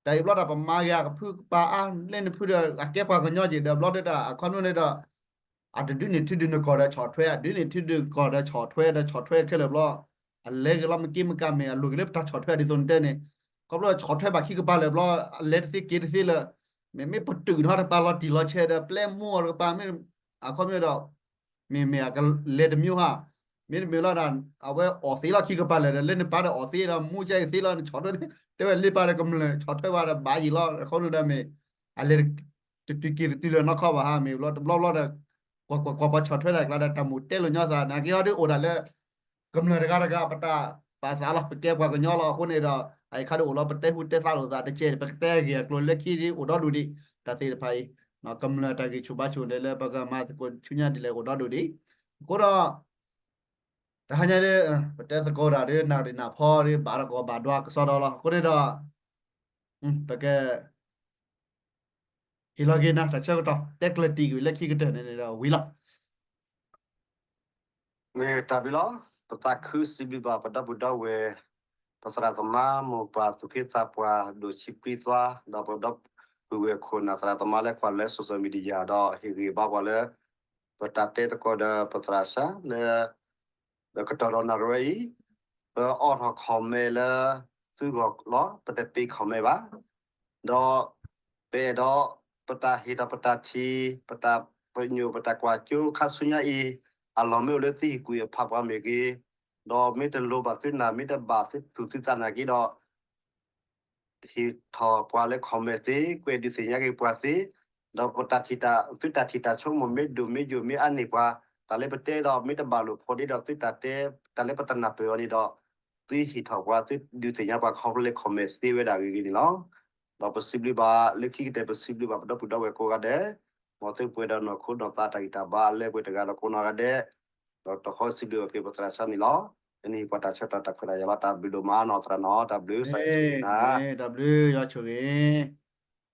တၢ်အံၤဘျီဒီး ပမၤဂ့ၤကဖုကပၤအါ လၢနဖုဒီး အကဲပှၤကညီက့ၤဒီး ဘျီဒီး အခီပညီန့ၣ်ဒီး အတဒုးန့ၢ်ထံဒုးန့ၢ်ကီၢ်ဒီးဆီၣ်ထွဲ, အဒုးန့ၢ်ထံဒုးကီၢ်ဒီးဆီၣ်ထွဲ ဒီးဆီၣ်ထွဲခဲလၢာ်ဘျီ အလဲၤဂ့ၤလီၤ မ့ၢ်က့မ့ၢ်ကမ့ၢ် အလိၣ်က့ၤလၢပတၢ်ဆီၣ်ထွဲ ဒ်သိးနတဲန့ၣ် ခီဖျိဆီၣ်ထွဲဘၣ်ခံကပၤလၢာ်ဘျီ အလဲၤတသ့က့ၤတသ့လၢ မ့မ့ၢ်ပတုာ်ထီၣ်တပၤလီၤတံၢ်လီၤဆဲးဒီး ပျဲမူအီၤတကပၤ မ့ၢ်အခီပညီဒီး မ့မ့ၢ်အကလဲၤတမံၤဟါ မ့တမ့ၢ်လီၤဒီး အဝဲအီၣ်သ့လီၤခံကပၤလၢာ်ဒီး လၢနပၤဒီးအီၣ်သ့ဒီး မူကဲအံၤသ့လီၤ နဆီၣ်ထွဲ တဲဝဲလ့ပၤဒီးကမျၢၢ် ဆီၣ်ထွဲဝဲဒီးဘၣ်ယံၤလီၤ အဃိန့ၣ်ဒီးမ့ၢ် အလဲၤ တတုၤက့ၤတတုၤလၢနီၢ်ခီဘၣ်ဟါ မ့ၢ်ဘျီတဘျီဘျီဒီး ကွၢ်ကွၢ်ကွၢ်ပှၤဆီၣ်ထွဲတၢ်ကျါဒီး တၢ်မိၣ်တဲလိာ်ညီသး နာ်က့ဟီဒီးအိၣ်ဒၣ်လၢ ကမျၢၢ်တဂၤတဂၤ ပတၢ်ပာ်သးလီၤ ပကဲပှၤကညီလီၤ အဃိန့ၣ်ဒီး အအံၤခါဒ်အိၣ်လီၤ ပတဲဟူတဲသါလိာ်သးတကဲး ပကတဲဂ့ၢ်အကျိၤလၢခံဒ်အိၣ်ဒီဒူၣ်ဒံး တၢ်သ့ၣ်တဖၣ်အံၤ ကမျၢၢ်တၢ်ဂံၢ်ဆူၣ်ဘါဆူၣ်န့ၣ်လၢ ပကမၤသကိးဆူညါဒ်လဲၣ်အိၣ်ဒီဒူၣ်ဒံး အဃိဒီး တဟါညါဒီး ပတဲသကိးတၢ်ဒီး နၣ်ရံၣ်နၣ်ဖီဒီး ဘၣ်တကီၢ်ဘၣ်ဒွးကစီဒီလီၤ အဃိန့ၣ်ဒီး ပက ဟ့ၣ်လီၤက့ၤနၤ တၢ်ဆၢကတီၢ် တဲကျၢၤတံၢ်ကွံာ်လၢခံကတၢၢ်န့ၣ်ဒီးဝံၤလီၤ. မ့ၢ်တၢ်ဘျုးလီၤ. ပသးခုစံးဘျုးဘၣ်ပဒီပုၢ်ဒီဝဲၢ် ပသရၣ်သမါ မိၢ်ပၢ်သူၣ်က့သးပှၢ် ဒိၣ်ဆံးပြံသွါ ဒီးပဒီပုၢ်ဝဲၢ်ခိၣ်နၢ်သရၣ်သမါလၢကွၢ်လၢ social media ဒီးဟ့ၣ်ဂံၢ်ဘါပှၤလၢ ပတၢ်တဲသကိးဒီးပသရၣ်စၢ်လၢ ဒီးကတီၢ်ဒီးနၣ်ရံၣ်အံၤ ပအိးထီၣ် comment လၢသုဂီၢ်လီၤ ပတပ့ၤ comment ဘၣ်. ဒီးပအဲၣ်ဒိး ပတၢ်ဟ့ၣ်ထီၣ်ပတၢ်ထံၣ် ပတၢ်ပညိၣ် ပတၢ်ကွၢ်စိခါဆူညါအံၤ အလီၢ်မ့ၢ်အိၣ်လၢသုဟ့ၣ်ကူၣ်အဖးပှၤမ့ၢ်ဂ့ၤ, ဒီးမ့ၢ်တလိၣ်ဘၣ်သုနၢ် မ့ၢ်တဘၣ်သုသူၣ်သုသးနာ်က့ဒီး ဟ့ၣ်ထီၣ်ပှၤလၢ comment သ့, ကွဲးဒုးသ့ၣ်ညါက့ၤပှၤသ့, ဒီးပတၢ်ထံၣ်တၢ် သုတၢ်ထံၣ်တၢ်ဆိကမိၣ်မ့ၢ်ဒိၣ်မ့ၢ်ယိာ်မ့ၢ်အါန့ၢ်ပှၤ, တၢ်လၢပတဲဒီးမ့ၢ်တဘၣ်လိာ်ဖိးဒ့ဒီးသုတၢ်တဲ တၢ်လၢပတနၢ်ပၢၢ်အီၤန့ၣ်ဒီး သုဟ့ၣ်ထီၣ်ပှၤ သုဒုးသ့ၣ်ညါပှၤခီဖျိလၢ comment သ့ဝဲဒၣ်ဂ့ၤဂ့ၤန့ၣ်လီၤ. ဒီးပစံးဘျုးဘၣ်လၢခံကတၢၢ် ပစံးဘျုးဘၣ်ပဒီပုၢ်ဒီဝဲၢ်ကိးဂၤဒဲး, မ်သုပှဲၤဒီးနီၢ်ခိနီၢ်သးတၢ်ဂံၢ်တၢ်ဘါအလၢပှဲၤတဂၤဒီးကိးနီၢ်ဂၤဒဲး, ဒီးတခီစံးဘျုးဘၣ်က့ၤပသရၣ်စၢ်န့ၣ်လီၤ. တနံၤပှၤတၢ်ဆၢကတီၢ်တၢ်ခွဲးတၢ်ယာ်လီၤ တၢ်ဘျုးဒိၣ်မးနီၢ်သရၣ်နီၢ် တၢ်ဘျုးစၢ်ယွၤဆိၣ်ဂ့ၤနၤ, တၢ်ဘျုးယွၤဆိၣ်ဂ့ၤ